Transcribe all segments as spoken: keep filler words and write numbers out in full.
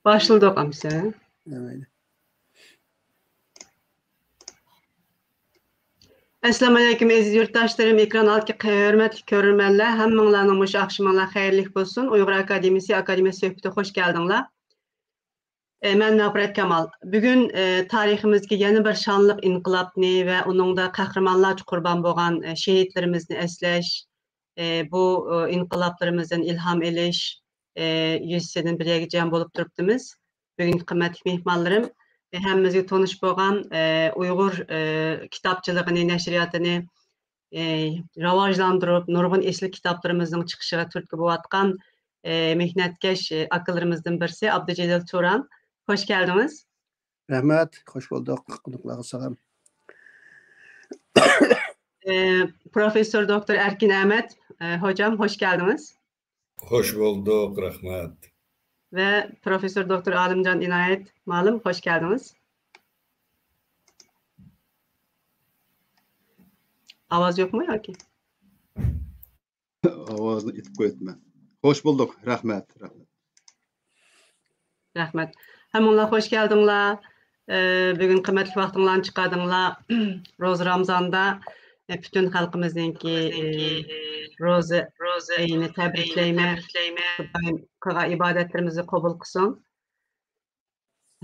باشلىدۇق ئەمسە. ئەسسالامۇ ئەلەيكۇم، ئەزىز يۇرتداشلىرىم، ئېكران ئالدىدىكى ھۆرمەتلىك كۆرۈرمەنلەر، ھەممىڭلارنىڭ مۇشۇ ئاخشىمىڭلار خەيرلىك بولسۇن. ئۇيغۇر ئاكادېمىيىسى، ئاكادېمىيە سۆھبىتىگە خوش كەلدىڭلار. ئە، مەن ناپرەت كامال. بۈگۈن، ئە، تارىخىمىزدىكى يەنە بىر شانلىق ئىنقىلابنى ۋە ئۇنىڭدا قەھرىمانلارچە قۇربان بولغان، ئە، شېھىتلىرىمىزنى ئەسلەش، ئە، بۇ، ئە، ئىنقىلابلىرىمىزدىن ئىلھام ئېلىش، ئە، يۈزىسىدىن بىر يەرگە جەم بولۇپ تۇرۇپتىمىز. بۈگۈنكى قىممەتلىك مېھمانلىرىم، ئە، ھەممىمىزگە تونۇش بولغان، ئە، ئۇيغۇر، ئە، كىتابچىلىقىنى، نەشرىياتىنى، ئى، راۋاجلاندۇرۇپ، نۇرغۇن ئېسىل كىتابلىرىمىزنىڭ چىقىشىغا تۈرتكە بولۇۋاتقان، ئى، مېھنەتكەش، ئى، ئاكىلىرىمىزدىن بىرسى ئابدۇجېلىل تۇران. خوش كەلدىڭىز. رەھمەت، خوش بولدۇق. قوناقلارغا سالام. ئى، پروفېسسور دوكتور ئەركىن ئەمەت، ئى، ھوجام، خوش كەلدىڭىز. خوش بولدۇق، رەھمەت. ۋە پروفېسسور دوكتور ئالىمجان ئىنايەت مالىم، خوش كەلدىڭىز. ئاۋاز يوقمۇ ياكى؟ ئاۋازنى ئېتىپ قويۇپتىمەن. خوش بولدۇق، رەھمەت، رەھمەت. رەھمەت. ھەممىڭلار خوش كەلدىڭلار. ئى، بۈگۈن قىممەتلىك ۋاقتىڭلارنى چىقاردىڭلار. روزا رامزاندا، ئى، پۈتۈن خەلقىمىزنىڭكى، ئى، روزا ئېيىنى تەبرىكلەيمەن. خۇدايىم قىلغان ئىبادەتلىرىمىزنى قوبۇل قىلسۇن.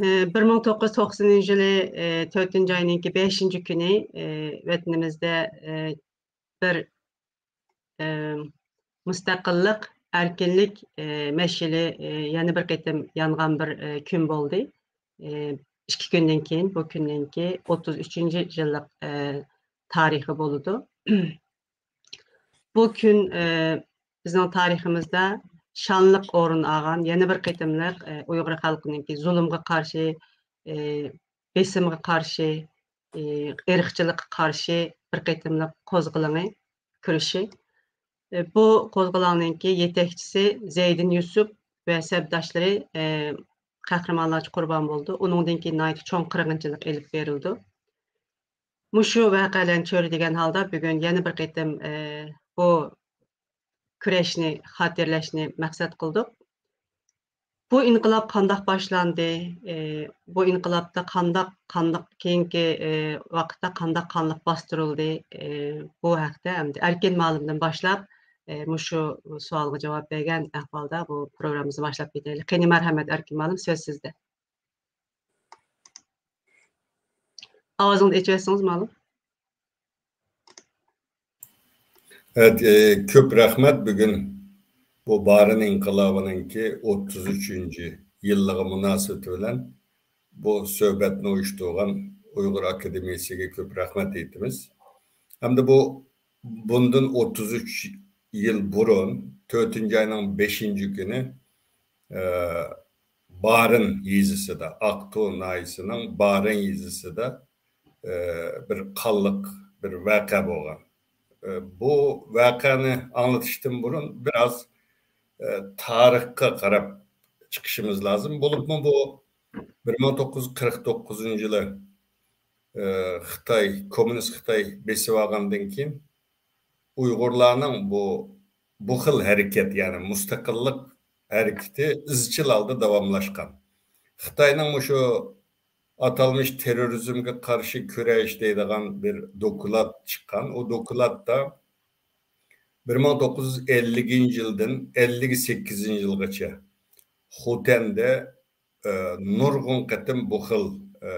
ئى، بىر مىڭ توققۇز يۈز توقسىنىنچى يىلى، ئى، تۆتىنچى ئاينىڭكى بەشىنچى كۈنى، ئى، ۋەتىنىمىزدە، ئى، بىر، ئى، مۇستەقىللىق، ئەركىنلىك، ئى، مەشئىلى، ئى، يەنە بىر قېتىم يانغان بىر، ئى، كۈن بولدى. ئى، ئىككى كۈندىن كېيىن، بۇ كۈننىڭكى ئوتتۇز ئۈچىنچى يىللىق، ئى، تارىخى بولىدۇ. بۇ كۈن، ئى، بىزنىڭ تارىخىمىزدا شانلىق ئورۇن ئالغان يەنە بىر قېتىملىق، ئى، ئۇيغۇر خەلقىنىڭكى زۇلۇمغا قارشى، ئى، بېسىمغا قارشى، ئى، ئىرقچىلىققا قارشى بىر قېتىملىق قوزغىلىڭى، كۈرىشى. ئى، بۇ قوزغىلاڭنىڭكى يېتەكچىسى زەيدىن يۈسۈپ ۋە سەپداشلىرى، ئى، قەھرىمانلارچە قۇربان بولىدۇ. ئۇنىڭدىن كېيىن ناھايىتى چوڭ قىرغىنچىلىق ئېلىپ بېرىلىدۇ. مۇشۇ ۋەقەلەرنى چۆرىدىگەن ھالدا بۈگۈن يەنە بىر قېتىم، ئى، بۇ كۈرەشنى خاتىرىلەشنى مەقسەت قىلدۇق. بۇ ئىنقىلاب قانداق باشلاندى؟ ئى، بۇ ئىنقىلابتا قانداق، قانداق كېيىنكى، ئى، ۋاقىتتا قانداق قانلىق باستۇرۇلدى؟ ئى، بۇ ھەقتە ئەمدى ئەركىن مالىمدىن باشلاپ، ئى، مۇشۇ سوئالغا جاۋاب بەرگەن ئەھۋالدا بۇ پروگراممىمىزنى باشلاپ كېتەيلى. قېنى، مەرھەمەت، ئەركىن مالىم، سۆز سىزدە. ئاۋازىڭىزنى ئېچىۋەتسىڭىز مالىم. ئەت-، ئى، كۆپ رەھمەت. بۈگۈن بۇ بارىن ئىنقىلابىنىڭكى ئوتتۇز ئۈچىنچى يىللىقى مۇناسىۋىتى بىلەن بۇ سۆھبەتنى ئۇيۇشتۇرغان ئۇيغۇر ئاكادېمىيىسىگە كۆپ رەھمەت ئېيتىمىز. ھەمدە بۇ بۇندىن ئوتتۇز ئۈچ يىل بۇرۇن، تۆتىنچى ئاينىڭ بەشىنچى كۈنى، ئى، بارىن يېزىسىدا، ئاقتۇ ناھىيەسىنىڭ بارىن يېزىسىدا، ئى، بىر قانلىق بىر ۋەقە بولغان. ئى، بۇ ۋەقەنى ئاڭلىتىشتىن بۇرۇن بىراز، ئى، تارىخقا قاراپ چىقىشىمىز لازىم. بولۇپمۇ بۇ بىر مىڭ توققۇز يۈز قىرىق توققۇزىنچى يىلى، ئى، خىتاي، كوممۇنىست خىتاي بېسىۋالغاندىن كېيىن، ئۇيغۇرلارنىڭ بۇ، بۇ خىل ھەرىكەت، يەنى مۇستەقىللىق ھەرىكىتى ئىزچىل ھالدا داۋاملاشقان. خىتاينىڭ مۇشۇ ئاتالمىش تېررورىزمغا قارشى كۈرەش دەيدىغان بىر دوكلات چىققان. ئۇ دوكلاتتا بىر مىڭ توققۇز يۈز ئەللىكىنچى يىلدىن ئەللىك سەككىزىنچى يىلغىچە خوتەندە، ئە، نۇرغۇن قېتىم بۇ خىل، ئە،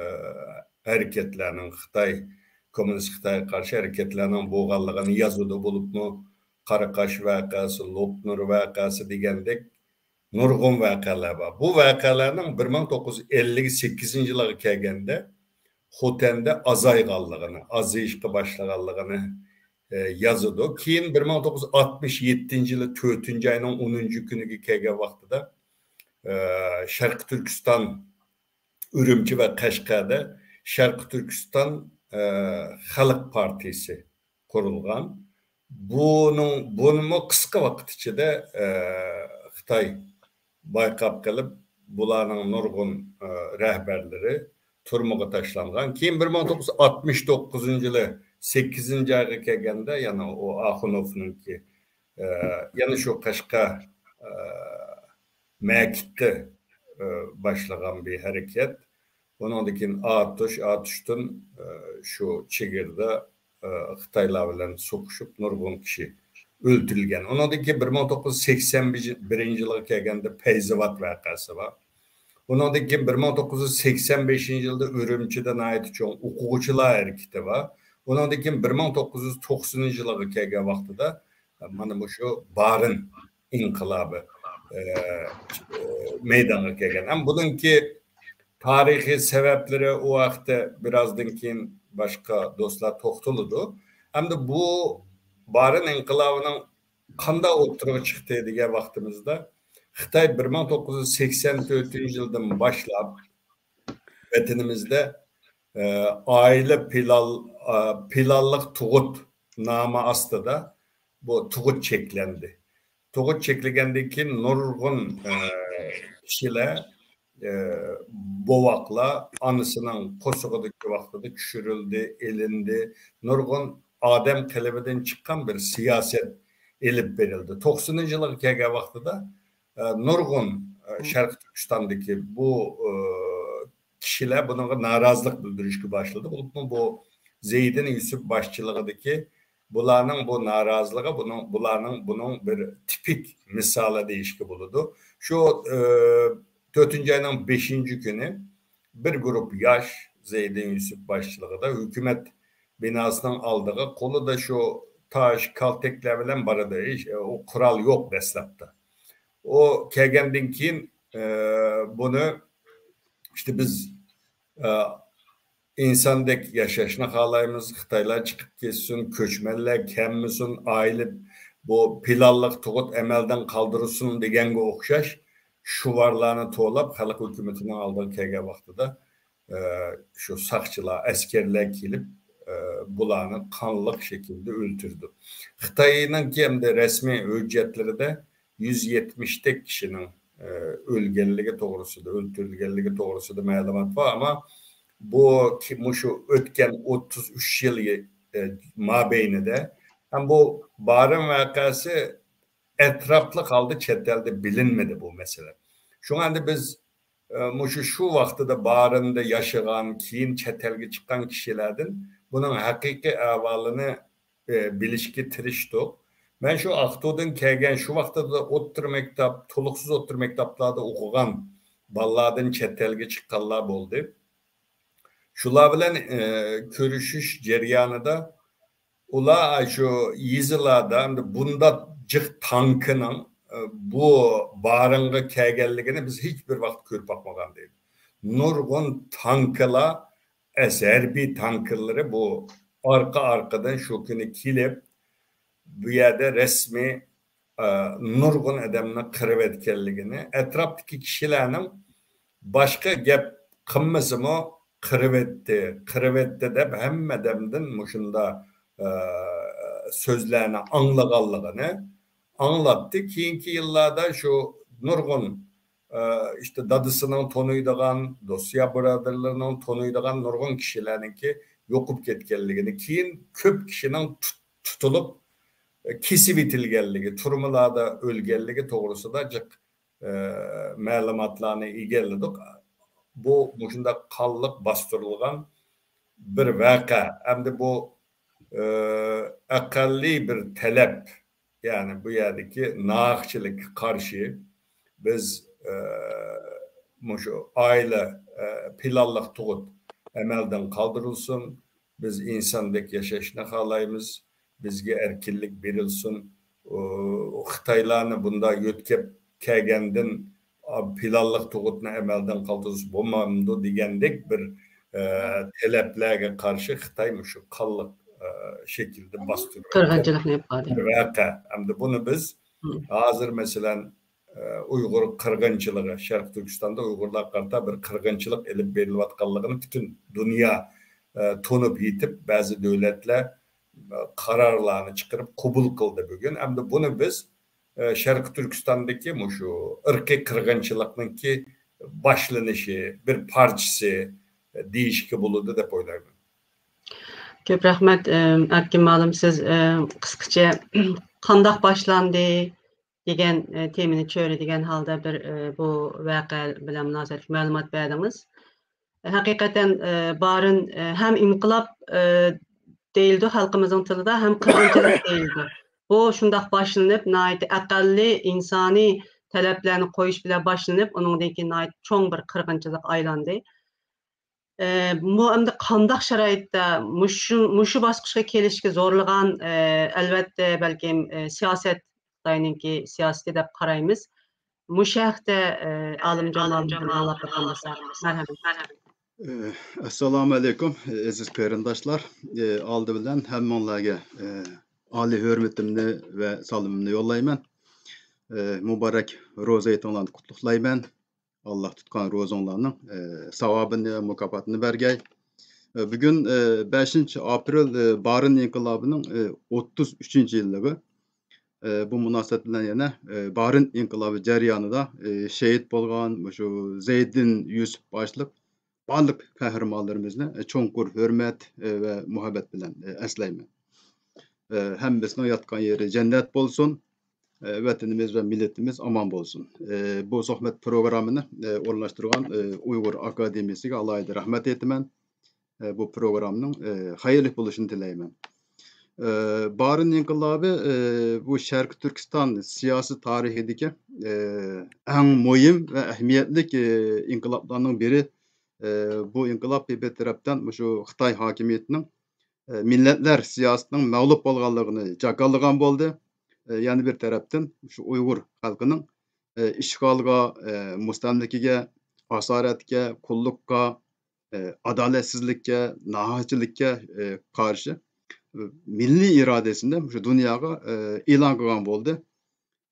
ھەرىكەتلەرنىڭ، خىتاي، كوممۇنىست خىتايغا قارشى ھەرىكەتلەرنىڭ بولغانلىقىنى يازىدۇ. بولۇپمۇ قاراقاش ۋەقەسى، لوپنۇر ۋەقەسى دېگەندەك نۇرغۇن ۋەقەلەر بار. بۇ ۋەقەلەرنىڭ بىر مىڭ توققۇز يۈز ئەللىك سەككىزىنچى يىلغا كەلگەندە خوتەندە ئازايغانلىقىنى، ئازىيىشقا باشلىغانلىقىنى، ئە، يازىدۇ. كېيىن بىر مىڭ توققۇز يۈز ئاتمىش يەتتىنچى يىلى تۆتىنچى ئاينىڭ ئونىنچى كۈنىگە كەلگەن ۋاقتىدا، ئە، شەرقىي تۈركىستان، ئۈرۈمچى ۋە قەشقەردە شەرقىي تۈركىستان، ئە، خەلق پارتىيىسى قۇرۇلغان. بۇنىڭ، بۇنىمۇ قىسقا ۋاقىت ئىچىدە، ئە، خىتاي بايقاپ قېلىپ، بۇلارنىڭ نۇرغۇن، ئە، رەھبەرلىرى تۈرمىگە تاشلانغان. كېيىن بىر مىڭ توققۇز يۈز ئاتمىش توققۇزىنچى يىلى سەككىزىنچى ئايغا كەلگەندە، يەنە ئۇ ئاخۇنوفنىڭكى، ئە، يەنە شۇ قەشقەر، ئە، مەكىتتە ئە، باشلىغان بىر ھەرىكەت. ئۇنىڭدىن كېيىن ئاتۇش، ئاتۇشتىن، ئە، شۇ چېگرىدا، ئە، خىتايلار بىلەن سوقۇشۇپ، نۇرغۇن كىشى ئۆلتۈرۈلگەن. ئۇنىڭدىن كېيىن بىر مىڭ توققۇز يۈز سەكسەن بىرىنچى يىلغا كەلگەندە پەيزاۋات ۋەقەسى بار. ئۇنىڭدىن كېيىن بىر مىڭ توققۇز يۈز سەكسەن بەشىنچى يىلدا ئۈرۈمچىدە ناھايىتى چوڭ ئوقۇغۇچىلار ھەرىكىتى بار. ئۇنىڭدىن كېيىن بىر مىڭ توققۇز يۈز توقسىنىنچى يىلغا كەلگەن ۋاقتىدا، مانا مۇشۇ بارىن ئىنقىلابى، ئە، ئە، مەيدانغا كەلگەن. ھەم بۇنىڭكى تارىخىي سەۋەبلىرى ئۇ ھەقتە بىرازدىن كېيىن باشقا دوستلار توختىلىدۇ. ئەمدى بۇ بارىن ئىنقىلابىنىڭ قانداق ئوتتۇرىغا چىقتى دېگەن ۋاقتىمىزدا، خىتاي بىر مىڭ توققۇز يۈز سەكسەن تۆتىنچى يىلدىن باشلاپ ۋەتىنىمىزدە، ئە، ئائىلە پىلان-، ئە، پىلانلىق تۇغۇت نامى ئاستىدا بۇ تۇغۇت چەكلەندى. تۇغۇت چەكلىگەندىن كېيىن نۇرغۇن، ئە، كىشىلەر، ئە، بوۋاقلار ئانىسىنىڭ قورسىقىدىكى ۋاقتىدا چۈشۈرۈلدى، ئېلىندى. نۇرغۇن ئادەم قېلىبىدىن چىققان بىر سىياسەت ئېلىپ بېرىلدى. توقسىنىنچى يىلغا كەلگەن ۋاقتىدا، ئە، نۇرغۇن، ئە، شەرقىي تۈركىستاندىكى بۇ، ئە، كىشىلەر بۇنىڭغا نارازىلىق بىلدۈرۈشكە باشلىدى. بولۇپمۇ بۇ زەيدىن يۈسۈپ باشچىلىقىدىكى بۇلارنىڭ بۇ نارازىلىقى بۇنىڭ، بۇلارنىڭ بۇنىڭ بىر تىپىك مىسالى دېيىشكە بولىدۇ. شۇ، ئە، تۆتىنچى ئاينىڭ بەشىنچى كۈنى بىر گۇرۇپ ياش زەيدىن يۈسۈپ باشچىلىقىدا ھۆكۈمەت بىناسىنىڭ ئالدىغا قولىدا شۇ تاش، كالتەكلەر بىلەن بارىدۇ. ھېچ، ئۇ قورال يوق دەسلەپتە. ئۇ كەلگەندىن كېيىن، ئە، بۇنى ئىشتە بىز، ئە، ئىنساندەك ياشاشنى خالايمىز، خىتايلار چىقىپ كەتسۇن، كۆچمەنلەر كەلمىسۇن، ئائىلە بۇ پىلانلىق تۇغۇت ئەمەلدىن قالدۇرۇلسۇن دېگەنگە ئوخشاش شوئارلارنى توۋلاپ، خەلق ھۆكۈمىتىنىڭ ئالدىغا كەلگەن ۋاقتىدا، ئە، شۇ ساقچىلار، ئەسكەرلەر كېلىپ، ئە، بۇلارنى قانلىق شەكىلدە ئۆلتۈردى. خىتاينىڭكى ئەمدى رەسمىي ھۆججەتلىرىدە يۈز يەتمىشتەك كىشىنىڭ، ئە، ئۆلگەنلىكى توغرىسىدا، ئۆلتۈرۈلگەنلىكى توغرىسىدا مەلۇمات بار، ئەمما بۇ كى-، مۇشۇ ئۆتكەن ئوتتۇز ئۈچ يىل، ئە، مابەينىدە ھەم بۇ بارىن ۋەقەسى ئەتراپلىق ھالدا چەت ئەلدە بىلىنمىدى بۇ مەسىلە. شۇڭا ئەمدى بىز، ئە، مۇشۇ شۇ ۋاقتىدا بارىندا ياشىغان، كېيىن چەت ئەلگە چىققان كىشىلەردىن بۇنىڭ ھەقىقىي ئەھۋالىنى، ئە، بىلىشكە تىرىشتۇق. مەن شۇ ئاقتۇدىن كەلگەن، شۇ ۋاقتىدا ئوتتۇرا مەكتەپ، تولۇقسىز ئوتتۇرا مەكتەپلەردە ئوقۇغان بالىلاردىن چەت ئەلگە چىققانلار بولدى. شۇلار بىلەن، ئە، كۆرۈشۈش جەريانىدا ئۇلار شۇ يېزىلاردا ئەمدى بۇنداق جىق تانكىنىڭ، ئە، بۇ بارىنغا كەلگەنلىكىنى بىز ھېچ بىر ۋاقىت كۆرۈپ باقمىغان دەيدۇ. نۇرغۇن تانكىلار، ئەس-، ھەربىي تانكىلىرى بۇ ئارقا-ئارقىدىن شۇ كۈنى كېلىپ، بۇ يەردە رەسمىي، ئە، نۇرغۇن ئادەمنى قىرىۋەتكەنلىكىنى، ئەتراپتىكى كىشىلەرنىڭ باشقا گەپ قىلمىسىمۇ، «قىرىۋەتتى، قىرىۋەتتى» دەپ ھەممە ئادەمدىن مۇشۇنداق، ئە، سۆزلەرنى ئاڭلىغانلىقىنى ئاڭلاتتى. كېيىنكى يىللاردا شۇ نۇرغۇن، ئە، ئىشتە دادىسىنىڭ تونۇيدىغان، دوست-يار بۇرادەرلىرىنىڭ تونۇيدىغان نۇرغۇن كىشىلەرنىڭكى يوقىپ كەتكەنلىكىنى، كېيىن كۆپ كىشىنىڭ تۇت-، تۇتۇلۇپ، ئە، كېسىۋېتىلگەنلىكى، تۈرمىلەردە ئۆلگەنلىكى توغرىسىدا جىق، ئە، مەلۇماتلارنى ئىگىلىدۇق. بۇ مۇشۇنداق قانلىق باستۇرۇلغان بىر ۋەقە. ئەمدى بۇ، ئە، ئەقەللىي بىر تەلەپ، يەنى بۇ يەردىكى ناھەقچىلىككە قارشى بىز، ئە، مۇشۇ ئائىلە، ئە، پىلانلىق تۇغۇت ئەمەلدىن قالدۇرۇلسۇن، بىز ئىنساندەك ياشاشنى خالايمىز، بىزگە ئەركىنلىك بېرىلسۇن. ئۇ، خىتايلارنى بۇنداق يۆتكەپ كەلگەندىن، ئا، پىلانلىق تۇغۇتنى ئەمەلدىن قالدۇرسا بولمامدۇ دېگەندەك بىر، ئە، تەلەپلەرگە قارشى خىتاي مۇشۇ قانلىق، ئە، شەكىلدە باستۇرۇپ قىرغىنچىلىقنى ئېلىپ باردى. بىر ۋەقە. ئەمدى بۇنى بىز ھازىر، مەسىلەن، ئە، ئۇيغۇر قىرغىنچىلىقى، شەرقىي تۈركىستاندا ئۇيغۇرلارغا قارىتا بىر قىرغىنچىلىق ئېلىپ بېرىلىۋاتقانلىقىنى پۈتۈن دۇنيا، ئە، تونۇپ يېتىپ، بەزى دۆلەتلەر، ئە، قارارلارنى چىقىرىپ قوبۇل قىلدى بۈگۈن. ئەمدى بۇنى بىز، ئە، شەرقىي تۈركىستاندىكى مۇشۇ ئىرقىي قىرغىنچىلىقنىڭكى باشلىنىشى، بىر پارچىسى، ئە، دېيىشكە بولىدۇ دەپ ئويلايمەن. كۆپ رەھمەت، ئە، ئەركىن مۇئەللىم، سىز، ئە، قىسقىچە قانداق باشلاندى؟ دېگەن، ئە، تېمىنى چۆرىدىگەن ھالدا بىر، ئە، بۇ ۋەقە بىلەن مۇناسىۋەتلىك مەلۇمات بەردىڭىز. ھەقىقەتەن، ئە، بارىن، ئە، ھەم ئىنقىلاب، ئە، دېيىلىدۇ خەلقىمىزنىڭ تىلىدا، ھەم قىرغىنچىلىق دېيىلىدۇ. بۇ شۇنداق باشلىنىپ، ناھايىتى ئەقەللىي ئىنسانىي تەلەپلەرنى قويۇش بىلەن باشلىنىپ، ئۇنىڭدىن كېيىن ناھايىتى چوڭ بىر قىرغىنچىلىققا ئايلاندى. ئە، بۇ ئەمدى قانداق شارائىتتا مۇشۇ، مۇشۇ باسقۇچقا كېلىشكە زورلىغان، ئە، ئەلۋەتتە، بەلكىم، ئە، سىياسەت، خىتاينىڭكى سىياسىتى دەپ قارايمىز. مۇشۇ ھەقتە، ئە، ئالىمجان مۇئەللىم بىر ئاڭلاپ بېقىڭلار. مەرھەمەت. ئە، ئەسسالامۇ ئەلەيكۇم، ئەزىز قېرىنداشلار. ئە، ئالدى بىلەن ھەممىڭلارگە، ئە، ئالىي ھۆرمىتىمنى ۋە سالىمىمنى يوللايمەن. ئە، مۇبارەك روزا ھېيتىڭلارنى قۇتلۇقلايمەن. ئاللا تۇتقان روزاڭلارنىڭ، ئە، ساۋابىنى، مۇكاپاتىنى بەرگەي. ئە، بۈگۈن، ئە، بەشىنچى ئاپرېل، ئە، بارىن ئىنقىلابىنىڭ، ئە، ئوتتۇز ئۈچىنچى يىللىقى. ئە، بۇ مۇناسىۋەت بىلەن يەنە، ئە، بارىن ئىنقىلابى جەريانىدا، ئە، شېھىت بولغان مۇشۇ زەيدىن يۈسۈپ باشلىق بارلىق قەھرىمانلىرىمىزنى، ئە، چوڭقۇر ھۆرمەت، ئە، ۋە مۇھەببەت بىلەن، ئە، ئەسلەيمەن. ئە، ھەممىسىنىڭ ياتقان يېرى جەننەت بولسۇن. ئە، ۋەتىنىمىز ۋە مىللىتىمىز ئامان بولسۇن. ئە، بۇ سۆھبەت پروگراممىنى، ئە، ئورۇنلاشتۇرغان، ئە، ئۇيغۇر ئاكادېمىيىسىگە ئالاھىدە رەھمەت ئېيتىمەن. ئە، بۇ پروگرامنىڭ، ئە، خەيرلىك بولۇشىنى تىلەيمەن. ئە، بارىن ئىنقىلابى، ئە، بۇ شەرقىي تۈركىستان سىياسىي تارىخىدىكى، ئە، ئەڭ مۇھىم ۋە ئەھمىيەتلىك، ئە، ئىنقىلابلارنىڭ بىرى. ئە، بۇ ئىنقىلاب بىر تەرەپتىن مۇشۇ خىتاي ھاكىمىيىتىنىڭ، ئە، مىللەتلەر سىياسىتىنىڭ مەغلۇپ بولغانلىقىنى جاكارلىغان بولدى. ئە، يەنە بىر تەرەپتىن شۇ ئۇيغۇر خەلقىنىڭ، ئە، ئىشغالغا، ئە، مۇستەملىكىگە، ئاسارەتكە، قۇللۇققا، ئە، ئادالەتسىزلىككە، ناھەقچىلىككە، ئە، قارشى، ئە، مىللىي ئىرادىسىنى شۇ دۇنياغا، ئە، ئېلان قىلغان بولدى.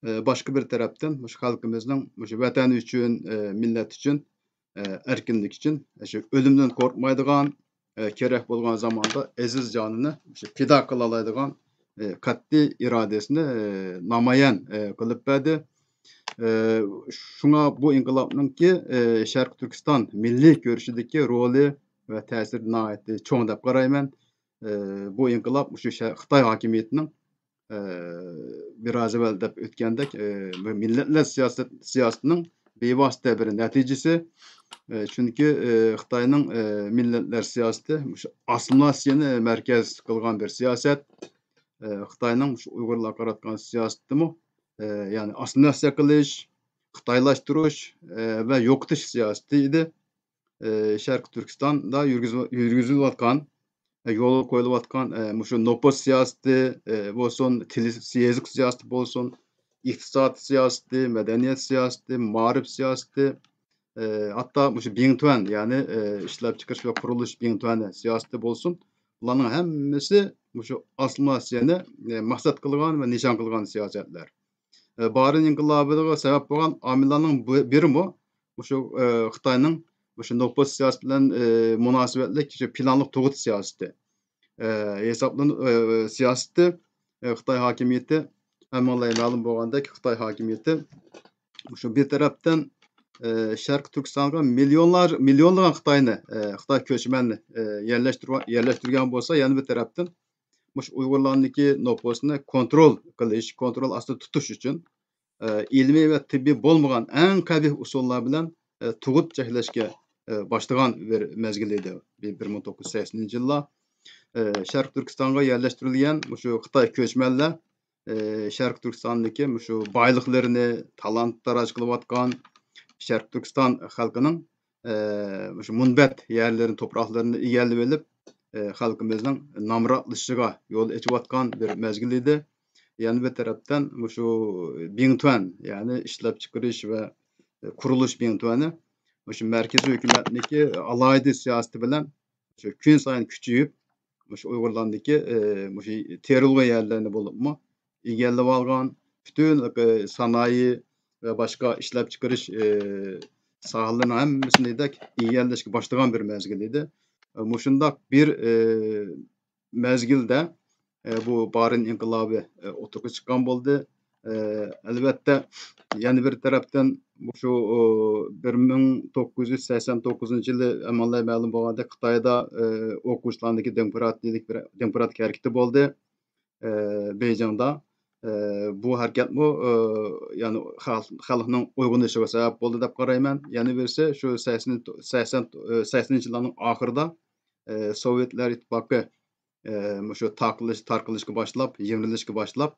ئە، باشقا بىر تەرەپتىن مۇشۇ خەلقىمىزنىڭ مۇشۇ ۋەتەن ئۈچۈن، ئە، مىللەت ئۈچۈن، ئە، ئەركىنلىك ئۈچۈن، ئە، شۇ ئۆلۈمدىن قورقمايدىغان، ئە، كېرەك بولغان زاماندا ئەزىز جانىنى مۇشۇ پىدا قىلالايدىغان، ئە، قەتئىي ئىرادىسىنى، ئە، نامايان، ئە، قىلىپ بەردى. ئە، شۇڭا بۇ ئىنقىلابنىڭكى، ئە، شەرقىي تۈركىستان مىللىي كۈرىشىدىكى رولى ۋە تەسىرى ناھايىتى چوڭ دەپ قارايمەن. ئە، بۇ ئىنقىلاب مۇشۇ شە-، خىتاي ھاكىمىيىتىنىڭ، ئە، بىر ئاز ئەۋۋەل دەپ ئۆتكەندەك، ئە، بۇ مىللەتلەر سىياسەت، سىياسىتىنىڭ بىۋاسىتە بىر نەتىجىسى. ئە، چۈنكى، ئە، خىتاينىڭ، ئە، مىللەتلەر سىياسىتى مۇشۇ ئاسسىمىلياتسىيەنى مەركەز قىلغان بىر سىياسەت. ئە، خىتاينىڭ مۇشۇ ئۇيغۇرلارغا قاراتقان سىياسىتىمۇ، ئە، يەنى ئاسسىمىلياتسىيە قىلىش، خىتايلاشتۇرۇش، ئە، ۋە يوقىتىش سىياسىتى ئىدى. ئە، شەرقىي تۈركىستاندا يۈرگۈزۈ-، يۈرگۈزۈلۈۋاتقان، ئە، يولغا قويۇلۇۋاتقان، ئە، مۇشۇ نوپۇس سىياسىتى، ئە، بولسۇن، تىل، يېزىق سىياسىتى بولسۇن، ئىقتىساد سىياسىتى، مەدەنىيەت سىياسىتى، مائارىپ سىياسىتى، ئە، ھەتتا مۇشۇ بىڭتۈەن، يەنى، ئە، ئىشلەپچىقىرىش ۋە قۇرۇلۇش بىڭتۈەنى سىياسىتى بولسۇن، بۇلارنىڭ ھەممىسى مۇشۇ ئاسسىمىلياتسىيەنى، ئە، مەقسەت قىلغان ۋە نىشان قىلغان سىياسەتلەر. ئە، بارىن ئىنقىلابىغا سەۋەب بولغان ئامىللارنىڭ بۇ-، بىرىمۇ مۇشۇ، ئە، خىتاينىڭ مۇشۇ نوپۇس سىياسىتى بىلەن، ئە، مۇناسىۋەتلىك شۇ پىلانلىق تۇغۇت سىياسىتى. ئە، ھېسابلىنىپ، ئە، سىياسىتى، ئە، خىتاي ھاكىمىيىتى، ھەممىڭلارغا مەلۇم بولغاندەك، خىتاي ھاكىمىيىتى مۇشۇ بىر تەرەپتىن، ئە، شەرقىي تۈركىستانغا مىليونلار، مىليونلىغان خىتاينى، ئە، خىتاي كۆچمەننى، ئە، يەرلەشتۈرۈۋا-، يەرلەشتۈرگەن بولسا، يەنە بىر تەرەپتىن مۇشۇ ئۇيغۇرلارنىڭكى نوپۇسىنى كونترول قىلىش، كونترول ئاستىدا تۇتۇش ئۈچۈن، ئە، ئىلمىي ۋە تېببىي بولمىغان ئەڭ قەبىھ ئۇسۇللار بىلەن، ئە، تۇغۇت چەكلەشكە، ئە، باشلىغان بىر مەزگىل ئىدى، بىر، بىر مىڭ توققۇز يۈز سەكسىنىنچى يىللار. ئە، شەرقىي تۈركىستانغا يەرلەشتۈرۈلگەن مۇشۇ خىتاي كۆچمەنلەر، ئە، شەرقىي تۈركىستاندىكى مۇشۇ بايلىقلىرىنى تالان-تاراج قىلىۋاتقان، شەرقىي تۈركىستان خەلقىنىڭ، ئە، مۇشۇ مۇنبەت يەرلىرىنى، توپراقلىرىنى ئىگىلىۋېلىپ، ئە، خەلقىمىزنىڭ نامراتلىشىشىغا يول ئېچىۋاتقان بىر مەزگىل ئىدى. يەنە بىر تەرەپتىن مۇشۇ بىڭتۈەن، يەنى ئىشلەپچىقىرىش ۋە قۇرۇلۇش بىڭتۈەنى مۇشۇ مەركىزىي ھۆكۈمەتنىڭكى ئالاھىدە سىياسىتى بىلەن مۇشۇ كۈن سايىن كۈچىيىپ، مۇشۇ ئۇيغۇرلاردىكى، ئە، مۇشۇ تېرىلغۇ يەرلەرنى بولۇپمۇ ئىگىلىۋالغان، پۈتۈن، ئە، سانائىي ۋە باشقا ئىشلەپچىقىرىش، ئە، ساھەلىرىنىڭ ھەممىسىنى دېگۈدەك ئىگىلەشكە باشلىغان بىر مەزگىل ئىدى. ئە، مۇشۇنداق بىر، ئە، مەزگىلدە، ئە، بۇ بارىن ئىنقىلابى، ئە، ئوتتۇرىغا چىققان بولدى. ئە، ئەلۋەتتە، يەنە بىر تەرەپتىن، مۇشۇ، ئۇ، بىر مىڭ توققۇز يۈز سەكسەن توققۇزىنچى يىلى ھەممىڭلارغا مەلۇم بولغاندەك، خىتايدا، ئە، ئوقۇغۇچىلارنىڭكى دېموكراتىيەلىك بىر، دېموكراتىك ھەرىكىتى بولدى، ئە، بېيجىڭدا. ئە، بۇ ھەرىكەتمۇ، ئە، يەنى خەل-، خەلقنىڭ ئويغىنىشىغا سەۋەب بولدى دەپ قارايمەن. يەنە بىرسى شۇ سەكسەن، سەكسەن، ئە، سەكسىنىنچى يىللارنىڭ ئاخىرىدا، ئە، سوۋېتلار ئىتتىپاقى، ئە، مۇشۇ تارقىلىش، تارقىلىشقا باشلاپ، يىمىرىلىشقا باشلاپ،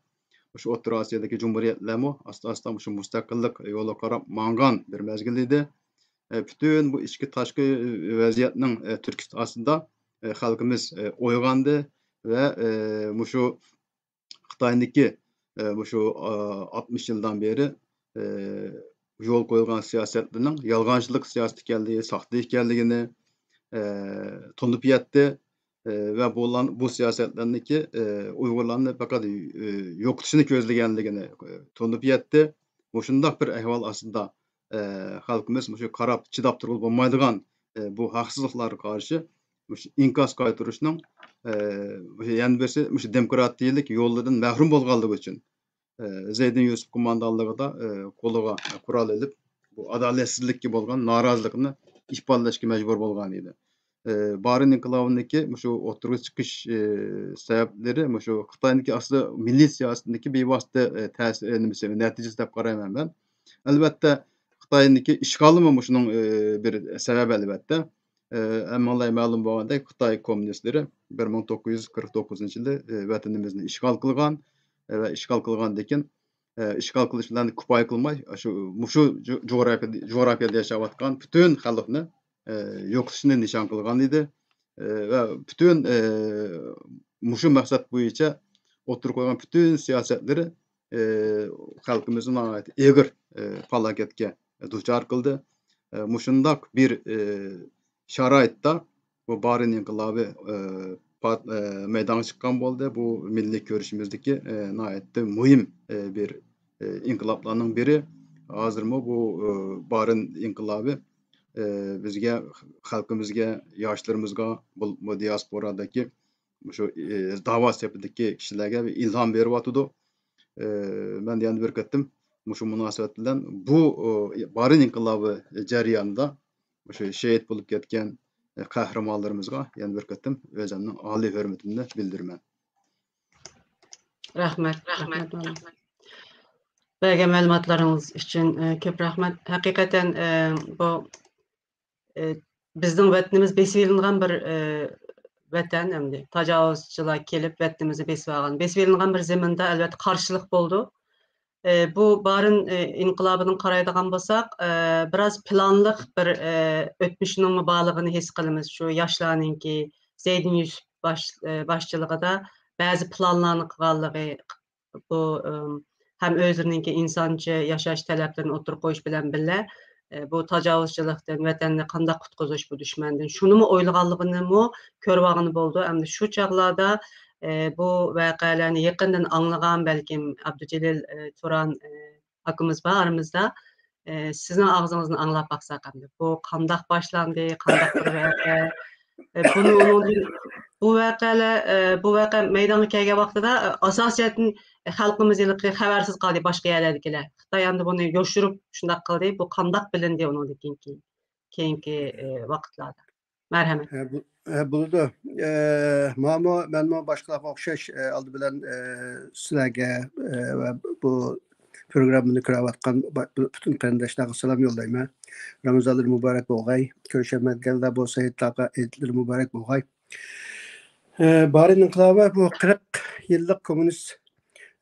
مۇشۇ ئوتتۇرا ئاسىيادىكى جۇمھۇرىيەتلەرمۇ ئاستا-ئاستا مۇشۇ مۇستەقىللىق يولىغا قاراپ ماڭغان بىر مەزگىل ئىدى. ئە، پۈتۈن بۇ ئىچكى تاشقى ۋەزىيەتنىڭ، ئە، تۈرتكىسى ئاستىدا، ئە، خەلقىمىز، ئە، ئويغاندى ۋە، ئە، مۇشۇ خىتاينىڭكى، ئە، مۇشۇ، ئە، ئاتمىش يىلدىن بېرى، ئە، يول قويغان سىياسەتلىرىنىڭ يالغانچىلىق سىياسىتى ئىكەنلىكى، ساختا ئىكەنلىكىنى، ئە، تونۇپ يەتتى. ئە، ۋە بۇلار، بۇ سىياسەتلەرنىڭكى، ئە، ئۇيغۇرلارنى پەقەت، ئە، يوقىتىشنى كۆزلىگەنلىكىنى، ئە، تونۇپ يەتتى. مۇشۇنداق بىر ئەھۋال ئاستىدا، ئە، خەلقىمىز مۇشۇ قاراپ چىداپ تۇرغىلى بولمايدىغان، ئە، بۇ ھەقسىزلىقلارغا قارشى مۇشۇ ئىنكاس قايتۇرۇشنىڭ، ئە، يەنە بىرسى مۇشۇ دېموكراتىيەلىك يوللىرىدىن مەھرۇم بولغانلىقى ئۈچۈن، ئە، زەيدىن يۈسۈپ قوماندانلىقىدا، ئە، قولىغا قورال ئېلىپ، بۇ ئادالەتسىزلىككە بولغان نارازىلىقىنى ئىپادىلەشكە مەجبۇر بولغان ئىدى. ئە، بارىن ئىنقىلابىنىڭكى مۇشۇ ئوتتۇرىغا چىقىش، ئە، سەۋەبلىرى مۇشۇ خىتاينىڭكى ئەسلى مىللىي سىياسىتىنىڭكى بىۋاسىتە، ئە، تەسىر، ئە، نېمىسى، نەتىجىسى دەپ قارايمەن مەن. ئەلۋەتتە، خىتاينىڭكى ئىشغالىمۇ مۇشۇنىڭ، ئە، بىر سەۋەبى ئەلۋەتتە. ئە، ھەممىڭلار مەلۇم بولغاندەك، خىتاي كوممۇنىستلىرى بىر مىڭ توققۇز يۈز قىرىق توققۇزىنچى يىلى، ئە، ۋەتىنىمىزنى ئىشغال قىلغان، ئە، ۋە ئىشغال قىلغاندىن كېيىن، ئە، ئىشغال قىلىش بىلەن كۇپايە قىلماي، شۇ، مۇشۇ جۇ-، جۇغراپىيە-، جۇغراپىيەدە ياشاۋاتقان پۈتۈن خەلقنى، ئە، يوقىتىشنى نىشان قىلغان ئىدى. ئە، ۋە پۈتۈن، ئە، مۇشۇ مەقسەت بويىچە ئوتتۇرىغا قويغان پۈتۈن سىياسەتلىرى، ئە، خەلقىمىزنى ناھايىتى ئېغىر، ئە، پالاكەتكە دۇچار قىلدى. ئە، مۇشۇنداق بىر، ئە، شارائىتتا بۇ بارىن ئىنقىلابى، ئە، پات-، ئە، مەيدانغا چىققان بولدى. بۇ مىللىي كۈرىشىمىزدىكى، ئە، ناھايىتى مۇھىم، ئە، بىر، ئە، ئىنقىلابلارنىڭ بىرى. ھازىرمۇ بۇ، ئە، بارىن ئىنقىلابى، ئە، بىزگە، خەلقىمىزگە، ياشلىرىمىزغا، بۇ، بۇ دىياسپورادىكى مۇشۇ، ئى، داۋا سېپىدىكى كىشىلەرگە بىر ئىلھام بېرىۋاتىدۇ. ئى، مەن يەنە بىر قېتىم مۇشۇ مۇناسىۋەت بىلەن بۇ، ئى، بارىن ئىنقىلابى جەريانىدا مۇشۇ شېھىت بولۇپ كەتكەن، ئى، قەھرىمانلىرىمىزغا يەنە بىر قېتىم ئۆزۈمنىڭ ئالىي ھۆرمىتىمنى بىلدۈرىمەن. رەھمەت، رەھمەت، مۇئەللىم. بەرگەن مەلۇماتلىرىڭىز ئۈچۈن، ئى، كۆپ رەھمەت. ھەقىقەتەن، ئى، بۇ ئى، بىزنىڭ ۋەتىنىمىز بېسىۋېلىنغان بىر، ئى، ۋەتەن ئەمدى. تاجاۋۇزچىلار كېلىپ ۋەتىنىمىزنى بېسىۋالغان. بېسىۋېلىنغان بىر زېمىندا ئەلۋەتتە قارشىلىق بولىدۇ. ئى، بۇ بارىن، ئى، ئىنقىلابىدىن قارايدىغان بولساق، ئى، بىراز پىلانلىق بىر، ئى، ئۆتمۈشىنىڭمۇ بارلىقىنى ھېس قىلىمىز. شۇ ياشلارنىڭكى، زەيدىن يۈسۈپ باش-، ئى، باشچىلىقىدا بەزى پىلانلارنى قىلغانلىقى، بۇ، ئىم، ھەم ئۆزلىرىنىڭكى ئىنسانچە ياشاش تەلەپلىرىنى ئوتتۇرىغا قويۇش بىلەن بىللە، ئى، بۇ تاجاۋۇزچىلىقتىن ۋەتەننى قانداق قۇتقۇزۇش بۇ دۈشمەندىن، شۇنىمۇ ئويلىغانلىقىنىمۇ كۆرۈۋالغىلى بولىدۇ. ئەمدى شۇ چاغلاردا، ئى، بۇ ۋەقەلەرنى يېقىندىن ئاڭلىغان بەلكىم ئابدۇجېلىل، ئى، تۇران، ئى، ئاكىمىز بار ئارىمىزدا. ئى، سىزنىڭ ئاغزىڭىزدىن ئاڭلاپ باقساق ئەمدى. بۇ قانداق باشلاندى، قانداق بىر ۋەقە؟ ئى، بۇنى ئۇنىڭدىن، بۇ ۋەقەلەر، ئى، بۇ ۋەقە مەيدانغا كەلگەن ۋاقتىدا، ئى، ئاساسىيەتتىن خەلقىمىز ھېلىقى خەۋەرسىز قالدى، باشقا يەرلەردىكىلەر. خىتاي ئەمدى بۇنى يوشۇرۇپ شۇنداق قىلدى. بۇ قانداق بىلىندى ئۇنىڭدىن كېيىنكى، كېيىنكى، ئى، ۋاقىتلاردا؟ مەرھەمەت. ھە، بۇ-، ھە، بولىدۇ. ئە، ماڭىمۇ، مەنمۇ باشقىلارغا ئوخشاش، ئە، ئالدى بىلەن، ئە، سىلەرگە، ئە، ۋە بۇ پروگراممىنى كۆرۈۋاتقان با-، پۈتۈن قېرىنداشلارغا سالام يوللايمەن. رامىزانلىرى مۇبارەك بولغاي. كۆرۈشەلمىگەنلەر بولسا ھېيتلارغا، ھېيتلىرى مۇبارەك بولغاي. ئە، بارىن ئىنقىلابى بۇ قىرىق يىللىق كوممۇنىست،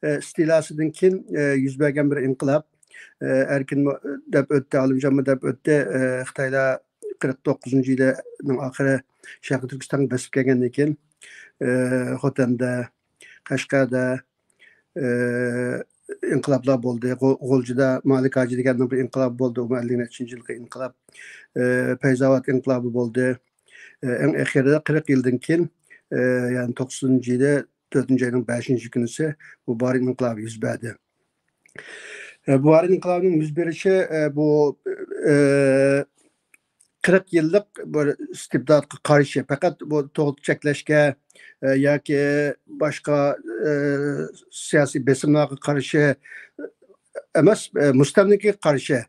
ئە، ئىستىلاسىدىن كېيىن، ئە، يۈز بەرگەن بىر ئىنقىلاب. ئە، ئەركىنمۇ دەپ ئۆتتى، ئالىمجانمۇ دەپ ئۆتتى. ئە، خىتايلار قىرىق توققۇزىنچى يىلىنىڭ ئاخىرى شەرقىي تۈركىستانغا بېسىپ كەلگەندىن كېيىن، ئى، خوتەندە، قەشقەردە، ئى، ئىنقىلابلار بولدى. غۇ-، غۇلجىدا مالىك ھاجى دېگەننىڭ بىر ئىنقىلابى بولدى، ئۇمۇ ئەللىك نەچچىنچى يىلقى ئىنقىلاب، ئى، پەيزاۋات ئىنقىلابى بولدى. ئى، ئەڭ ئېخىرىدا قىرىق يىلدىن كېيىن، ئى، يەنى توقسىنىنچى يىلى تۆتىنچى ئاينىڭ بەشىنچى كۈنىسى بۇ بارىن ئىنقىلابى يۈز بەردى. ئى، بۇ بارىن ئىنقىلابىنىڭ يۈز بېرىشى، ئى، بۇ، ئى، قىرىق يىللىق بىر ئىستىبداتقا قارشى، پەقەت بۇ تۇغۇت چەكلەشكە، ئى، ياكى باشقا، ئى، سىياسىي بېسىملارغا قارشى ئەمەس، ئى، مۇستەملىكىگە قارشى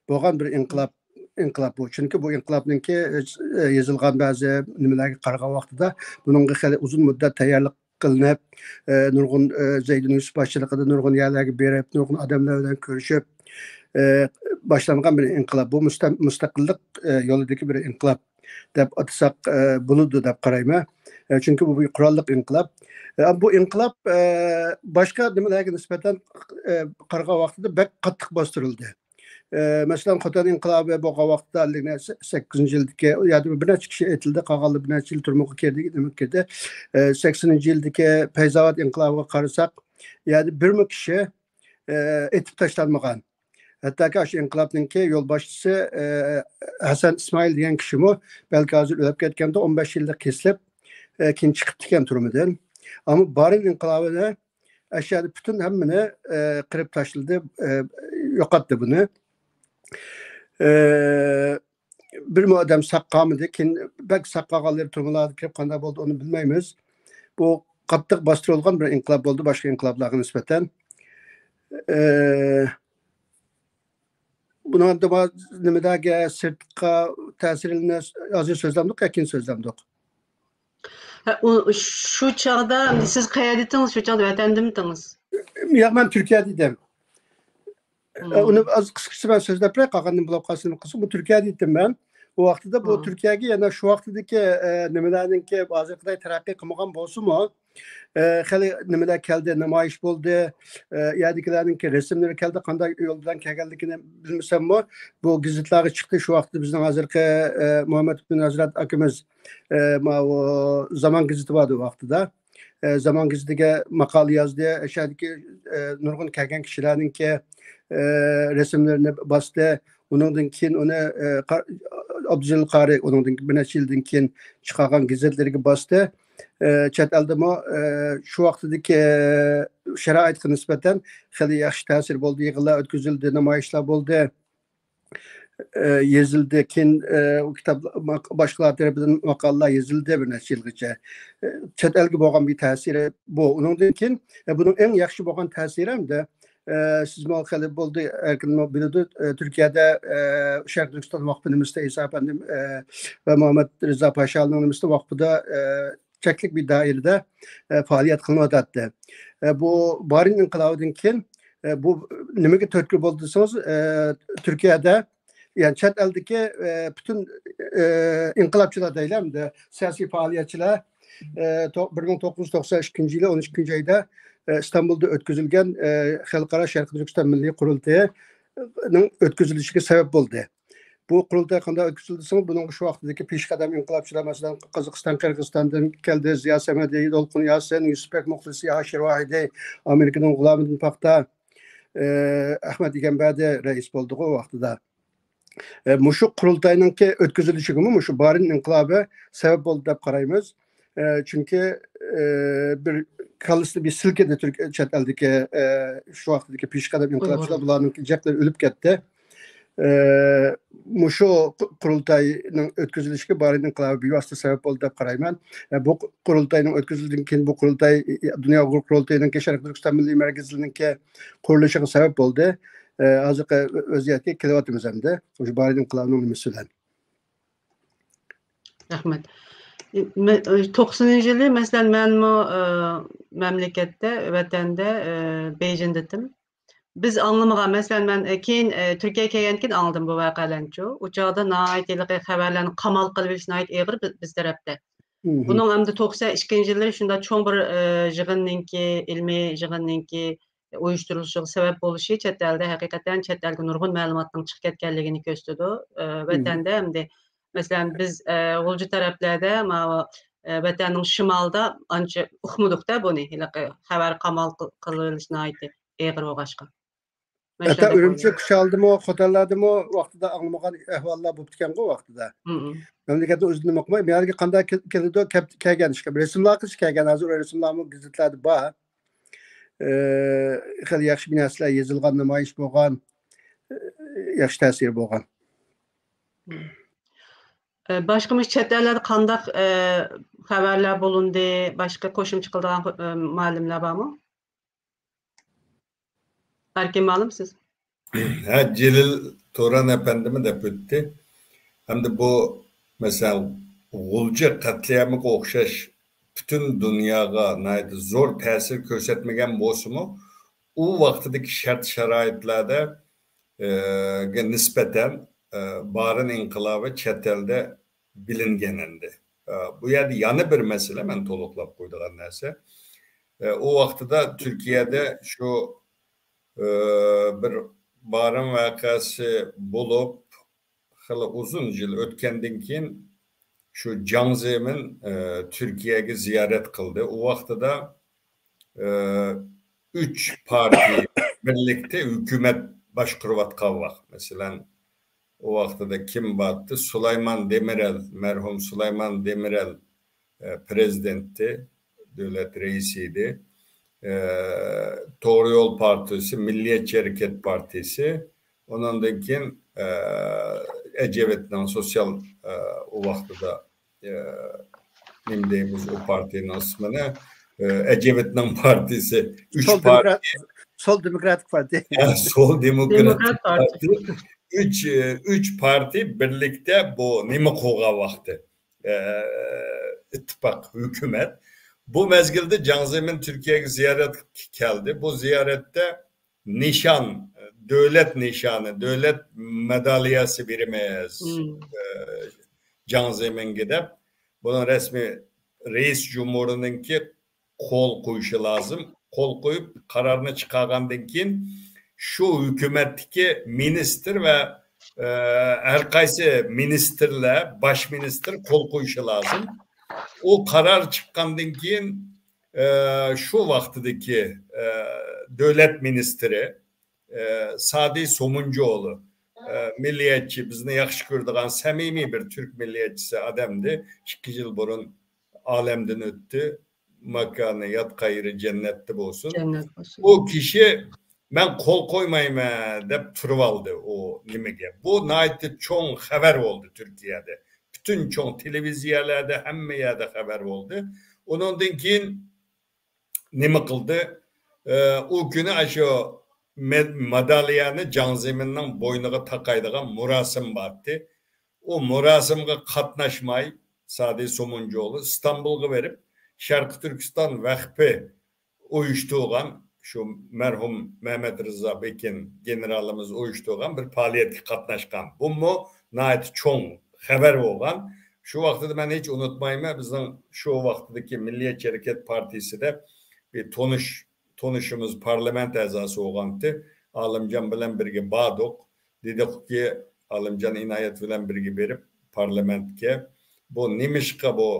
بولغان بىر ئىنقىلاب، ئىنقىلاب بۇ. چۈنكى بۇ ئىنقىلابنىڭكى، ئى، يېزىلغان بەزى نېمىلەرگە قارىغان ۋاقتىدا بۇنىڭغا خېلى ئۇزۇن مۇددەت تەييارلىق قىلىنىپ، ئە، نۇرغۇن، ئە، زەيدۇن يۈسۈپ باشچىلىقىدا نۇرغۇن يەرلەرگە بېرىپ، نۇرغۇن ئادەملەر بىلەن كۆرۈشۈپ، ئە، باشلانغان بىر ئىنقىلاب. بۇ مۇستە-، مۇستەقىللىق، ئە، يولىدىكى بىر ئىنقىلاب دەپ ئاتىساق، ئە، بولىدۇ دەپ قارايمەن. ئە، چۈنكى بۇ بىر قوراللىق ئىنقىلاب. ئە، بۇ ئىنقىلاب، ئە، باشقا نېمىلەرگە نىسبەتەن، ئە، قارىغان ۋاقتىدا بەك قاتتىق باستۇرۇلدى. ئە، مەسىلەن، خوتەن ئىنقىلابى بولغان ۋاقىتتا، ئەللىك سەككىزىنچى يىلدىكى، ئۇ يەردە بىر نەچچە كىشى ئېتىلدى، قالغانلار بىر نەچچە يىل تۈرمىگە كىردى، نېمە كىردى. ئە، سەكسىنىنچى يىلدىكى پەيزاۋات ئىنقىلابىغا قارىساق، يەنە بىرمۇ كىشى، ئە، ئېتىپ تاشلانمىغان. ھەتتاكى ئاشۇ ئىنقىلابنىڭكى يولباشچىسى، ئە، ھەسەن ئىسمائىل دېگەن كىشىمۇ بەلكى ھازىر ئۆلۈپ كەتكەندۇ، ئون بەش يىللىق كېسىلىپ، ئە، كېيىن چىقىپتىكەن تۈرمىدىن. ئەمما بارىن ئىنقىلابىنى ئاشۇ يەردە پۈتۈن ھەممىنى، ئە، قىرىپ تاشلىدى، ئە، يوقاتتى بۇنى. ئە، بىرمۇ ئادەم ساق قالمىدى. كېيىن بەك ساق قالغانلىرى تۈرمىلەرگە كىرىپ قانداق بولدى، ئۇنى بىلمەيمىز. بۇ قاتتىق باستۇرۇلغان بىر ئىنقىلاب بولدى باشقا ئىنقىلابلارغا نىسبەتەن. ئە، بۇنىڭ نېمىدەگە سىرتقا تەسىرلىنىش ھازىر سۆزلەمدۇق يا كېيىن سۆزلەمدۇق؟ ھە، ئۇ، شۇ چاغدا، ئەمدى سىز قەيەردىتىڭىز؟ شۇ چاغدا ۋەتەندىمىتىڭىز؟ ياق، مەن تۈركىيەدە ئىدىم. ئە، ئۇنى ئاز قىسقىچە مەن سۆزلەپ بېرەي، قالغىنىنى بولۇپ قالسىمۇ قىلسۇن. بۇ تۈركىيەدە ئىدىم مەن. ئۇ ۋاقتىدا بۇ تۈركىيەگە يەنە شۇ ۋاقتىدىكى، ئە، نېمىلەرنىڭكى ھازىرقىدەك تەرەققىي قىلمىغان بولسىمۇ، ئە، خېلى نېمىلەر كەلدى، نامايىش بولدى. ئە، يەردىكىلەرنىڭكى رەسىملىرى كەلدى، قانداق يول بىلەن كەلگەنلىكىنى بىلمىسەممۇ، بۇ گېزىتلارغا چىقتى. شۇ ۋاقىتتا بىزنىڭ ھازىرقى، ئە، مۇھەممەد ئىبن ھەزرەت ئاكىمىز، ئە، ماۋۇ زامان گېزىتى بار ئىدى ئۇ ۋاقتىدا. ئە، زامان گېزىتىگە ماقالە يازدى. ئەشەدىكى، ئە، نۇرغۇن كەلگەن كىشىلەرنىڭكى، ئە، رەسىملىرىنى باستى. ئۇنىڭدىن كېيىن ئۇنى، ئە، قا-، ئابدۇجېلىل قارى ئۇنىڭدىن بىر نەچچە يىلدىن كېيىن چىقارغان گېزىتلىرىگە باستى. ئە، چەت ئەلدىمۇ، ئە، شۇ ۋاقتىدىكى، ئە، شارائىتقا نىسبەتەن خېلى ياخشى تەسىر بولدى. يىغىنلار ئۆتكۈزۈلدى، نامايىشلار بولدى. ئە، يېزىلدى. كېيىن، ئە، ئۇ كىتاب ماق-، باشقىلار تەرىپىدىن ماقالىلەر يېزىلدى بىر نەچچە يىلغىچە. ئە، چەت ئەلگە بولغان بىر تەسىرى بۇ. ئۇنىڭدىن كېيىن، ئە، بۇنىڭ ئەڭ ياخشى بولغان تەسىرى ھەمدە، ئە، سىزمۇ خېلى بولدى، ئەركىنمۇ بىلىدۇ، ئە، تۈركىيەدە، ئە، شەرقىي تۈركىستان ۋاقپى نېمىسىدە ئىسا ئەپەندىم، ئە، ۋە مۇھەممەد رىزا پاشانىڭ نېمىسىدە ۋاقپىدا، ئە، چەكلىك بىر دائىرىدە، ئە، پائالىيەت قىلىنىۋاتاتتى. ئە، بۇ بارىن ئىنقىلابىدىن كېيىن، ئە، بۇ نېمىگە تۈرتكە بولدى دېسىڭىز، ئە، تۈركىيەدە، يەنى چەت ئەلدىكى، ئە، پۈتۈن، ئە، ئىنقىلابچىلار دەيلى ئەمدى، سىياسىي پائالىيەتچىلەر، ئە، تو-، بىر مىڭ توققۇز يۈز توقسان ئىككىنچى يىلى ئون ئىككىنچى ئايدا، ئە، ئىستانبۇلدا ئۆتكۈزۈلگەن، ئە، خەلقئارا شەرقىي تۈركىستان مىللىي قۇرۇلتىيىنىڭ ئۆتكۈزۈلۈشىگە سەۋەب بولدى. بۇ قۇرۇلتاي قانداق ئۆتكۈزۈلدى دېسىڭىز، بۇنىڭغا شۇ ۋاقىتتىكى پېشقەدەم ئىنقىلابچىلار، مەسىلەن، قازاقىستان، قىرغىزىستاندىن كەلدى، زىيا سەمەدى، دولقۇن ياسىن، يۈسۈپبەك مۇخلىسى، ھاشىر ۋاھىدى، ئامېرىكىنىڭ غۇلامىدىن پاختا، ئە، ئەخمەت ئىگەمبەردى رەئىس بولدىغۇ ۋاقتىدا. ئە، مۇشۇ قۇرۇلتاينىڭكى ئۆتكۈزۈلۈشىگىمۇ مۇشۇ بارىن ئىنقىلابى سەۋەب بولدى دەپ قارايمىز. ئە، چۈنكى، ئە، بىر كاللىسىنى بىر سىلكىدى تۈرك-، چەت ئەلدىكى، ئە، شۇ ۋاقىتتىكى پېشقەدەم ئىنقىلابچىلار، بۇلارنىڭ جىقلىرى ئۆلۈپ كەتتى. ئە، مۇشۇ قۇ-، قۇرۇلتاينىڭ ئۆتكۈزۈلۈشىگە بارىن ئىنقىلابى بىۋاسىتە سەۋەب بولدى دەپ قارايمەن. ئە، بۇ قۇ-، قۇرۇلتاينىڭ ئۆتكۈزۈلگەندىن كېيىن بۇ قۇرۇلتاي، ئە، دۇنيا ئۇيغۇر قۇرۇلتىيىنىڭكى، شەرقىي تۈركىستان مىللىي مەركىزىنىڭكى قۇرۇلۇشىغا سەۋەب بولدى. ئە، ھازىرقى ۋەزىيەتكە كېلىۋاتىمىز ئەمدى. مۇشۇ بارىن ئىنقىلابىنىڭ نېمىسى بىلەن. رەھمەت. مە-، توقسىنىنچى يىلى، مەسىلەن، مەنمۇ، ئە، مەملىكەتتە، ۋەتەندە، ئە، بېيجىڭدىتىم. بىز ئاڭلىمىغان، مەسىلەن، مەن، ئە، كېيىن، ئە، تۈركىيەگە كېلگەندىن كېيىن ئاڭلىدىم بۇ ۋەقەلەرنىچۇ. ئۇ چاغدا ناھايىتى ھېلىقى خەۋەرلەرنى قامال قىلىۋېلىش ناھايىتى ئېغىر بىز، بىز تەرەپتە. بۇنىڭ ئەمدى توقسان ئىككىنچى يىللىرى شۇنداق چوڭ بىر، ئە، يىغىننىڭكى، ئىلمىي يىغىننىڭكى ئۇيۇشتۇرۇلۇشىغا سەۋەب بولۇشى چەت ئەلدە ھەقىقەتەن چەت ئەلگە نۇرغۇن مەلۇماتنىڭ چىقىپ كەتكەنلىكىنى كۆرسىتىدۇ. ئە، ۋەتەندە ئەمدى، مەسىلەن، بىز، ئە، غۇلجا تەرەپلەردە، ماۋۇ، ئە، ۋەتەننىڭ شىمالىدا ئانچە ئۇقمىدۇقتا بۇنى، ھېلىقى خەۋەر قامال قىل-، قىلىۋېلىش ناھايىتى ئېغىر بولغاچقا. مەن ھەتتا شۇنداق ئۈرۈمچى، ئويلايمەن. كۈچالدىمۇ خوتەنلەردىمۇ ۋاقتىدا ئاڭلىمىغان ئەھۋاللار بولۇپتىكەنغۇ ۋاقتىدا. مەملىكەتنى ئۆزىدىن ئوقۇماي، بۇ يەرگە قانداق كېل-، كېلىدۇ، كەپ-، كەلگەن ئىشقا. رەسىملەرگىچە كەلگەن، ھازىر ئۇ رەسىملەرمۇ گېزىتلەردە بار. ئە، خېلى ياخشى بىر نەرسىلەر يېزىلغان، نامايىش بولغان، ئە، ياخشى تەسىرى بولغان. ئە، باشقا مۇشۇ چەت ئەللەردە قانداق، ئە، خەۋەرلەر بولۇندى؟ باشقا قوشۇمچە قىلىدىغان، ئە، مۇئەللىملەر بارمۇ؟ ئەركىن مۇئەللىم، سىز. ھە، جېلىل تۇران ئەپەندىمۇ دەپ ئۆتتى. ئەمدى بۇ، مەسىلەن، غۇلجا قەتلىئامىغا ئوخشاش پۈتۈن دۇنياغا ناھايىتى زور تەسىر كۆرسەتمىگەن بولسىمۇ، ئۇ ۋاقتىدىكى شەرت-شارائىتلاردا، ئە، گە نىسبەتەن، ئە، بارىن ئىنقىلابى چەت ئەلدە بىلىنگەن ئەمدى. ئە، بۇ يەردە يەنە بىر مەسىلە، مەن تولۇقلاپ قويىدىغان نەرسە. ئە، ئۇ ۋاقتىدا تۈركىيەدە شۇ، ئە، بىر بارىن ۋەقەسى بولۇپ، خېلى ئۇزۇن يىل ئۆتكەندىن كېيىن شۇ جاڭ زېمىن، ئە، تۈركىيەگە زىيارەت قىلدى. ئۇ ۋاقتىدا، ئە، ئۈچ پارتىيە بىرلىكتە ھۆكۈمەت باشقۇرۇۋاتقان ۋاقىت. مەسىلەن، ئۇ ۋاقتىدا كىم بارتى؟ سۇلايمان دېمىرەل، مەرھۇم سۇلايمان دېمىرەل، ئە، پىرېزىدېنتتى، دۆلەت رەئىسى ئىدى. ئە، توغرا يول پارتىيىسى، مىللىيەتچى ھەرىكەت پارتىيىسى، ئۇنىڭدىن كېيىن، ئە، ئەجەۋىتنىڭ سوتسىيال، ئە، ئۇ ۋاقتىدا، ئە، نېمە دەيمىز ئۇ پارتىيىنىڭ ئىسمىنى؟ ئە، ئەجەۋىتنىڭ پارتىيىسى، ئۈچ سول دېموكرات-، پارتىيە. سول دېموكراتىك پارتىيە. دېموكرات پارتىيە. دېموكرات پارتىيە. ئۈچ، ئە، ئۈچ پارتىيە بىرلىكتە بۇ نېمە قىلغان ۋاقتى؟ ئە، ئىتتىپاق ھۆكۈمەت. بۇ مەزگىلدە جاڭ زېمىن تۈركىيەگە زىيارەتكە كەلدى. بۇ زىيارەتتە نىشان، دۆلەت نىشانى، دۆلەت مەدالىيەسى بېرىمىز، مم. ئە، جاڭ زېمىنگە دەپ، بۇنىڭ رەسمىي رەئىس جۇمھۇرىنىڭكى قول قويۇشى لازىم. قول قويۇپ، قارارنى چىقارغاندىن كېيىن، شۇ ھۆكۈمەتتىكى مىنىستىر ۋە، ئە، ھەر قايسى مىنىستىرلەر، باش مىنىستىر قول قويۇشى لازىم. ئۇ قارار چىققاندىن كېيىن، ئە، شۇ ۋاقتىدىكى، ئە، دۆلەت مىنىستىرى، ئە، سادى سومۇنجۇئولى، ئە، مىللىيەتچى، بىزنى ياخشى كۆرىدىغان سەمىمىي بىر تۈرك مىللىيەتچىسى ئادەمدى. ئىككى يىل بۇرۇن ئالەمدىن ئۆتتى. ماكانى، ياتقان يېرى جەننەتتە بولسۇن. جەننەت بولسۇن. ئۇ كىشى، «مەن قول قويمايمەن» دەپ تۇرۇۋالدى ئۇ نېمىگە. بۇ ناھايىتى چوڭ خەۋەر بولدى تۈركىيەدە. پۈتۈن چوڭ تېلېۋىزىيەلەردە، ھەممە يەردە خەۋەر بولدى. ئۇنىڭدىن كېيىن نېمە قىلدى؟ ئە، ئۇ كۈنى ئاشۇ مە-، مادالىيەنى جاڭ زېمىننىڭ بوينىغا تاقايدىغان مۇراسىم بارتى. ئۇ مۇراسىمغا قاتناشماي، سادى سومۇنجۇئولى ئىستانبۇلغا بېرىپ، شەرقىي تۈركىستان ۋەقپى ئۇيۇشتۇرغان، شۇ مەرھۇم مەمەت رىزا بېكىن گېنېرالىمىز ئۇيۇشتۇرغان بىر پائالىيەتكە قاتناشقان. بۇمۇ ناھايىتى چوڭ خەۋەر بولغان. شۇ ۋاقتىدا مەن ھېچ ئۇنتۇمايمەن، بىزنىڭ شۇ ۋاقتىدىكى مىللىيەتچى ھەرىكەت پارتىيىسىدە بىر تونۇش، تونۇشىمىز پارلامېنت ئەزاسى بولغانتى. ئالىمجان بىلەن بىرگە باردۇق. دېدۇقكى، ئالىمجان ئىنايەت بىلەن بىرگە بېرىپ پارلامېنتكە، بۇ نېمىشقا بۇ،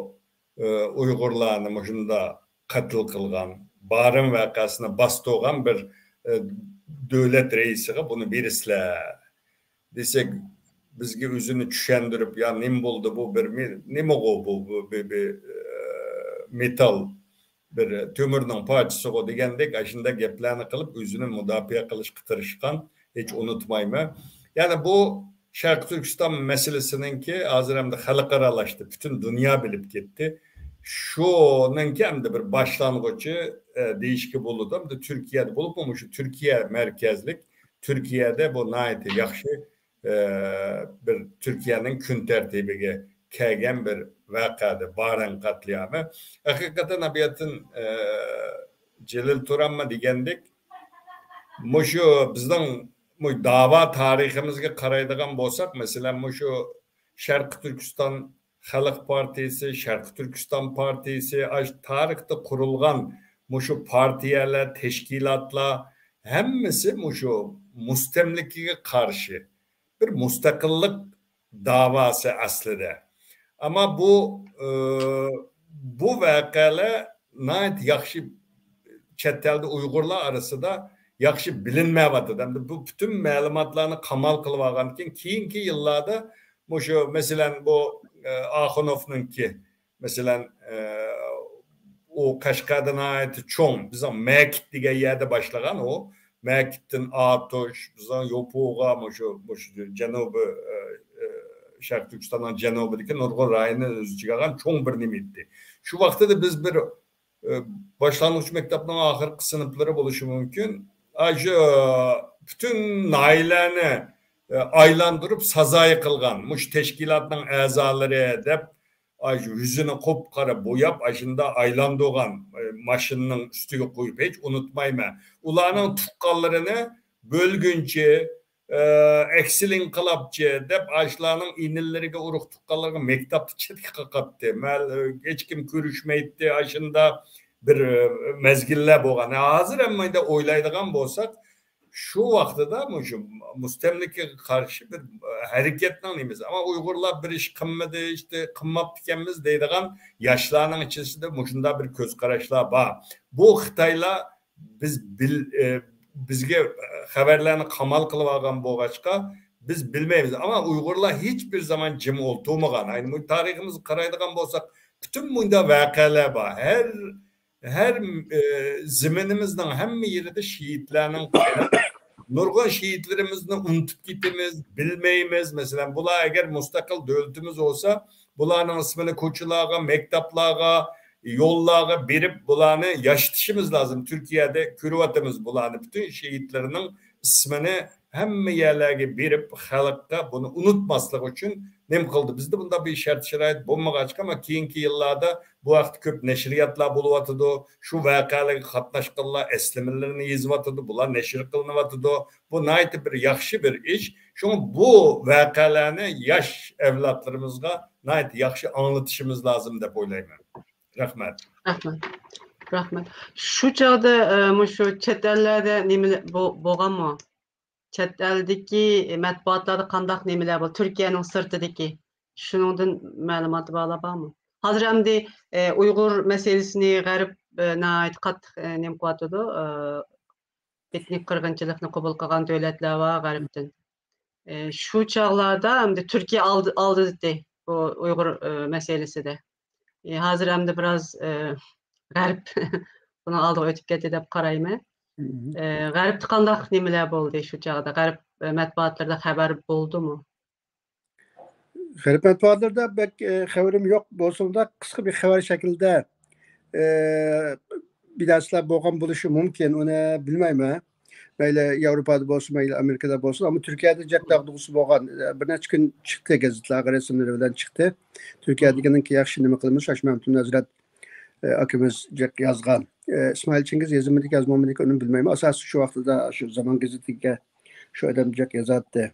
ئە، ئۇيغۇرلارنى مۇشۇنداق قەتل قىلغان، بارىن ۋەقەسىنى باستۇرغان بىر، ئە، دۆلەت رەئىسىگە بۇنى بېرىسىلەر دېسەك، بىزگە ئۆزىنى چۈشەندۈرۈپ، يا نېمە بولدى بۇ، بىر مې-، نېمىغۇ بۇ، بۇ بىر، بىر، ئە، مېتال، بىر تۆمۈرنىڭ پارچىسىغۇ دېگەندەك، ئاشۇنداق گەپلەرنى قىلىپ، ئۆزىنى مۇداپىئە قىلىشقا تىرىشقان، ھېچ ئۇنتۇمايمەن. يەنى بۇ شەرقىي تۈركىستان مەسىلىسىنىڭكى ھازىر ئەمدى خەلقئارالاشتى، پۈتۈن دۇنيا بىلىپ كەتتى. شۇنىڭكى ئەمدى بىر باشلانغۇچى، ئە، دېيىشكە بولىدۇ. ئەمدى تۈركىيەدە بولۇپمۇ، مۇشۇ تۈركىيە مەركەزلىك، تۈركىيەدە بۇ ناھايىتى ياخشى، ئە، بىر تۈركىيەنىڭ كۈن تەرتىپىگە كەلگەن بىر ۋەقەدە بارىن قەتلىئامى. ھەقىقەتەن، ئەبىياتىن، ئە، جېلىل تۇراممۇ دېگەندەك، مۇشۇ بىزنىڭ مۇ-، داۋا تارىخىمىزغا قارايدىغان بولساق، مەسىلەن، مۇشۇ شەرقىي تۈركىستان خەلق پارتىيىسى، شەرقىي تۈركىستان پارتىيىسى، ئاشۇ تارىختا قۇرۇلغان مۇشۇ پارتىيەلەر، تەشكىلاتلار ھەممىسى مۇشۇ مۇستەملىكىگە قارشى بىر مۇستەقىللىق داۋاسى ئەسلىدە. ئەمما بۇ، ئى، بۇ ۋەقەلەر ناھايىتى ياخشى چەت ئەلدە ئۇيغۇرلار ئارىسىدا ياخشى بىلىنمەيۋاتىدۇ. ئەمدى بۇ پۈتۈن مەلۇماتلارنى قامال قىلىۋالغاندىن كېيىن، كېيىنكى يىللاردا مۇشۇ، مەسىلەن، بۇ، ئە، ئاخۇنوفنىڭكى، مەسىلەن، ئە، ئۇ قەشقەردە ناھايىتى چوڭ، بىزنىڭ مەكىت دېگەن يەردە باشلىغان ئۇ. مەكىتتىن ئاتۇش، بىزنىڭ يوپۇغا، مۇشۇ، مۇشۇ جەنۇبىي، ئە، ئە، شەرقىي تۈركىستاننىڭ جەنۇبىدىكى نۇرغۇن رايوننى ئۆز ئىچىگە ئالغان چوڭ بىر نېمە ئىدى. شۇ ۋاقتىدا بىز بىر ئى، باشلانغۇچ مەكتەپنىڭ ئاخىرقى سىنىپلىرى بولۇشى مۇمكىن. ئاشۇ پۈتۈن ناھىيەلەرنى، ئى، ئايلاندۇرۇپ سازايى قىلغان مۇشۇ تەشكىلاتنىڭ ئەزالىرى دەپ، ئاش يۈزىنى قۇپقارا بوياپ، ئاشۇندا ئايلاندۇرغان، ئە، ماشىنىنىڭ ئۈستىگە قويۇپ، ھېچ ئۇنتۇمايمەن. ئۇلارنىڭ تۇغقانلىرىنى بۆلگۈنچى، ئە، ئەكسىل ئىنقىلابچى دەپ، ئاشۇلارنىڭ ئىنىلىرىگە، ئۇرۇق تۇغقانلىرىغا مەكتەپتە چەتكە قاقاتتى. مەل-، ھېچكىم كۆرۈشمەيتتى. ئاشۇندا بىر، ئە، مەزگىللەر بولغان. ھازىر ھەممە ئويلايدىغان بولساق، شۇ ۋاقتىدا مۇشۇ مۇستەملىكىگە قارشى بىر، ئە، ھەرىكەتنىڭ نېمىسى. ئەمما ئۇيغۇرلار بىر ئىش قىلمىدى، ئىشتە قىلماپتىكەنمىز دەيدىغان ياشلارنىڭ ئىچىسىدە مۇشۇنداق بىر كۆز قاراشلار بار. بۇ خىتايلار بىز بىل-، ئە، بىزگە خەۋەرلەرنى قامال قىلىۋالغان بولغاچقا، بىز بىلمەيمىز. ئەمما ئۇيغۇرلار ھېچبىر زامان جىم ئولتۇرمىغان. ئەينى بۇ تارىخىمىزغا قارايدىغان بولساق، پۈتۈن مۇنداق ۋەقەلەر بار. ھەر، ھەر، ئە، زېمىنىمىزنىڭ ھەممە يېرىدە شېھىتلەرنىڭ، نۇرغۇن شېھىتلىرىمىزنى ئۇنتۇپ كېتىمىز، بىلمەيمىز. مەسىلەن، بۇلار ئەگەر مۇستەقىل دۆلىتىمىز بولسا، بۇلارنىڭ ئىسمىنى كوچىلارغا، مەكتەپلارغا، يوللارغا بېرىپ، بۇلارنى ياشىتىشىمىز لازىم. تۈركىيەدە كۆرۈۋاتىمىز بۇلارنى. پۈتۈن شېھىتلىرىنىڭ ئىسمىنى ھەممە يەرلەرگە بېرىپ، خەلققە بۇنى ئۇنتۇماسلىق ئۈچۈن نېمە قىلدى؟ بىزدە بۇنداق بىر شەرت-شارائىت بولمىغاچقا، ئەمما كېيىنكى يىللاردا بۇ ھەقتە كۆپ نەشرىياتلار بولۇۋاتىدۇ. شۇ ۋەقەلەرگە قاتناشقانلار ئەسلىمىلىرىنى يېزىۋاتىدۇ، بۇلار نەشر قىلىنىۋاتىدۇ. بۇ ناھايىتى بىر ياخشى بىر ئىش. شۇڭا بۇ ۋەقەلەرنى ياش ئەۋلادلىرىمىزغا ناھايىتى ياخشى ئاڭلىتىشىمىز لازىم دەپ ئويلايمەن. رەھمەت. رەھمەت. رەھمەت. شۇ چاغدا، ئە، مۇشۇ چەت ئەللەردە نېمە بو-، بولغانمۇ؟ چەت ئەلدىكى مەتبۇئاتلاردا قانداق نېمىلەر بار؟ تۈركىيەنىڭ سىرتىدىكى. شۇنىڭدىن مەلۇماتى بارلار بارمۇ؟ ھازىر ئەمدى، ئە، ئۇيغۇر مەسىلىسىنى غەرب، ئە، ناھايىتى قاتتىق، ئە، نېمە قىلىۋاتىدۇ، ئە، ئېتنىك قىرغىنچىلىقنى قوبۇل قىلغان دۆلەتلەر بار غەربتىن. ئە، شۇ چاغلاردا ئەمدى تۈركىيە ئالدى-، ئالدىدى بۇ ئۇيغۇر، ئە، مەسىلىسىدە. ئە، ھازىر ئەمدى بىراز، ئە، غەرب بۇنىڭ ئالدىغا ئۆتۈپ كەتتى دەپ قارايمەن. مم. ئە، غەربتە قانداق نېمىلەر بولدى شۇ چاغدا؟ غەرب، ئە، مەتبۇئاتلىرىدا خەۋەر بولدىمۇ؟ غەرب مەتبۇئاتلىرىدا بەك، ئە، خەۋىرىم يوق بولسىمۇ، قىسقا بىر خەۋەر شەكلىدە، ئە، بىر نەرسىلەر بولغان بولۇشى مۇمكىن، ئۇنى بىلمەيمەن. مەيلى ياۋروپادا بولسۇن، مەيلى ئامېرىكىدا بولسۇن، ئەمما تۈركىيەدە جىق داغدۇغىسى بولغان، ئە، بىر نەچچە كۈن چىقتى گېزىتلەرگە، رەسىملىرى بىلەن چىقتى. تۈركىيەدىكىنىڭكى ياخشى نېمە قىلىمىز، شاش مەمتىم ھەزرەت، ئە، ئاكىمىز جىق يازغان. ئە، ئىسمائىل چىڭگىز يېزىلمىدىكى، يازمامدىكى ئۇنى بىلمەيمەن. ئاساسىي شۇ ۋاقتىدا شۇ زامان گېزىتىگە شۇ ئادەم جىق يازاتتى.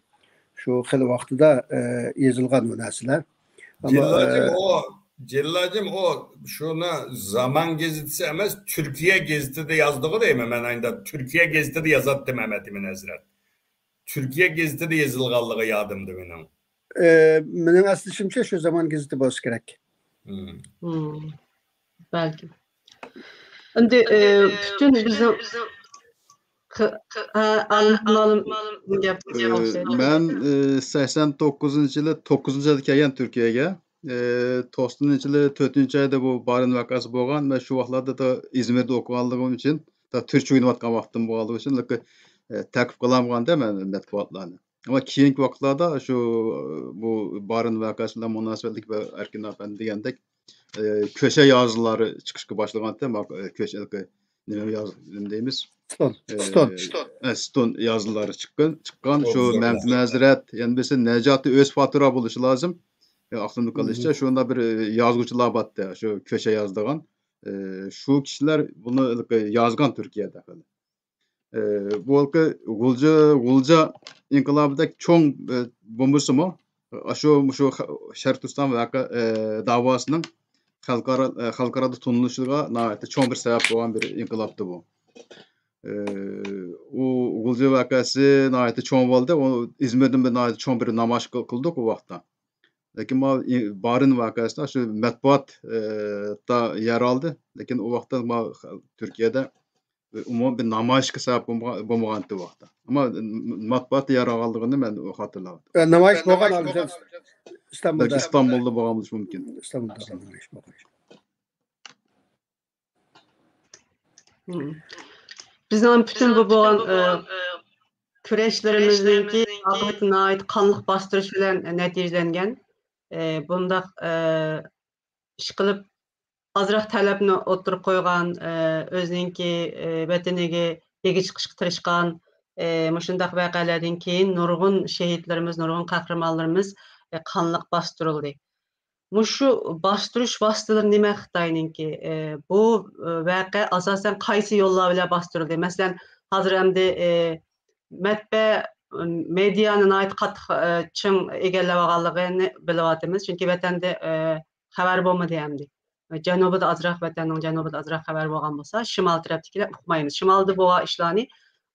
شۇ خېلى ۋاقتىدا، ئە، يېزىلغان بۇ نەرسىلەر. ئەمما، جېلىل ھاجىم، ئە، ئۇ، جېلىل ھاجىم، ئۇ شۇنى زامان گېزىتىسى ئەمەس، تۈركىيە گېزىتىدە يازدىغۇ دەيمەن مەن ئاينىدا. تۈركىيە گېزىتىدە يازاتتىم ئەمەت ئىمىن ھەزرەت. تۈركىيە گېزىتىدە يېزىلغانلىقى يادىمدا مېنىڭ. ئە، مېنىڭ ئەسلىشىمچە شۇ زامان گېزىتى بولسا كېرەك. مم. مم. بەلكىم. ئەمدى، ئە، پۈتۈن بىزنىڭ ق-، ق-، ھە، ئالىم، مالىم گەپ ئە، قىلسا. مەن، ئە، سەكسەن توققۇزىنچى يىلى توققۇزىنچى ئايدا كەلگەن تۈركىيەگە. ئە، توقسىنىنچى يىلى تۆتىنچى ئايدا بۇ بارىن ۋەقەسى بولغان. مەن شۇ ۋاقىتلاردا دا ئىزمىردا ئوقۇغانلىقىم ئۈچۈن، دا تۈركچە ئويناۋاتقان ۋاقتىم بولغانلىقى ئۈچۈن، لېكىن، ئە، تەقىب قىلالمىغانىدىم مەن مەتبۇئاتلارنى. ئەمما كېيىنكى ۋاقىتلاردا شۇ، بۇ بارىن ۋەقەسى بىلەن مۇناسىۋەتلىك بىر ئەركىن ئەپەندى دېگەندەك، ئە، كۆشە يازىلىرى چىقىشقا باشلىغانتى، ما-، ئە، كۆشە، نېمە ياز-، نېمە دەيمىز؟ ستون. ئە، ستون. ئە، ستون يازىلىرى چىققان، چىققان. شۇ مەمتىم ھەزرەت، يەنە بىرسى نەجاتى ئۆز فاتىرا بولۇشى لازىم. ئە، ئاقلىمدا قېلىشىچە، شۇنداق بىر، ئە، يازغۇچىلار بارتتى، شۇ كۆشە يازىدىغان. ئە، شۇ كىشىلەر بۇنى يازغان تۈركىيەدە خېلى. ئە، بۇ ھېلىقى غۇلجا، غۇلجا ئىنقىلابىدەك چوڭ، ئە، بولمىسىمۇ، ئاشۇ، مۇشۇ خە-، شەرقىي تۈركىستان ۋەقە-، ئە، داۋاسىنىڭ خەلقئارا، ئە، خەلقئارادا تونۇلۇشىغا ناھايىتى چوڭ بىر سەۋەب بولغان بىر ئىنقىلابتى بۇ. ئە، ئۇ غۇلجا ۋەقەسى ناھايىتى چوڭ بولدى. ئۇ ئىزمىردىن بىر ناھايىتى چوڭ بىر نامايىش قىل-، قىلدۇق ئۇ ۋاقىتتا. لېكىن ما-، ئى-، بارىن ۋەقەسىدا شۇ مەتبۇئات، ئە، دا يەر ئالدى. لېكىن ئۇ ۋاقىتتا ما-، تۈركىيەدە ئومۇمەن بىر نامايىشقا سەۋەب بولمىغان، بولمىغانتى ۋاقىتتا. ئەمما مەتبۇئاتتا يەر ئالغانلىقىنى مەن خاتىرىلاۋاتىمەن. ئە، نامايىش بولغان ھالدا ئىستانبۇلدا. بەلكى ئىستانبۇلدا بولغان بولۇشى مۇمكىن. ئىستانبۇلدا نامايىش بولغان. مم. بىزنىڭ پۈتۈن بۇ بولغان، ئە، كۈرەشلىرىمىزنىڭكى ئاقىۋىتى ناھايىتى قانلىق باستۇرۇش بىلەن نەتىجىلەنگەن. ئە، بۇنداق، ئە، ئىشقىلىپ ئازراق تەلەپنى ئوتتۇرىغا قويغان، ئە، ئۆزىنىڭكى، ئە، ۋەتىنىگە ئىگە چىقىشقا تىرىشقان، ئە، مۇشۇنداق ۋەقەلەردىن كېيىن نۇرغۇن شېھىتلىرىمىز، نۇرغۇن قەھرىمانلىرىمىز، ئە، قانلىق باستۇرۇلدى. مۇشۇ باستۇرۇش ۋاسىتىلىرى نېمە خىتاينىڭكى؟ ئى، بۇ، ئى، ۋەقە ئاساسەن قايسى يوللار بىلەن باستۇرۇلدى؟ مەسىلەن، ھازىر ئەمدى، ئى، مەتبەئە، ئى، مېدىيانى ناھايىتى قاتتىق، ئى، چىڭ ئىگىلەۋالغانلىقىنى بىلىۋاتىمىز. چۈنكى ۋەتەندە، ئى، خەۋەر بولمىدى ئەمدى. جەنۇبىدا ئازراق، ۋەتەننىڭ جەنۇبىدا ئازراق خەۋەر بولغان بولسا، شىمال تەرەپتىكىلەر ئۇقمايمىز. شىمالدا بولغان ئىشلارنى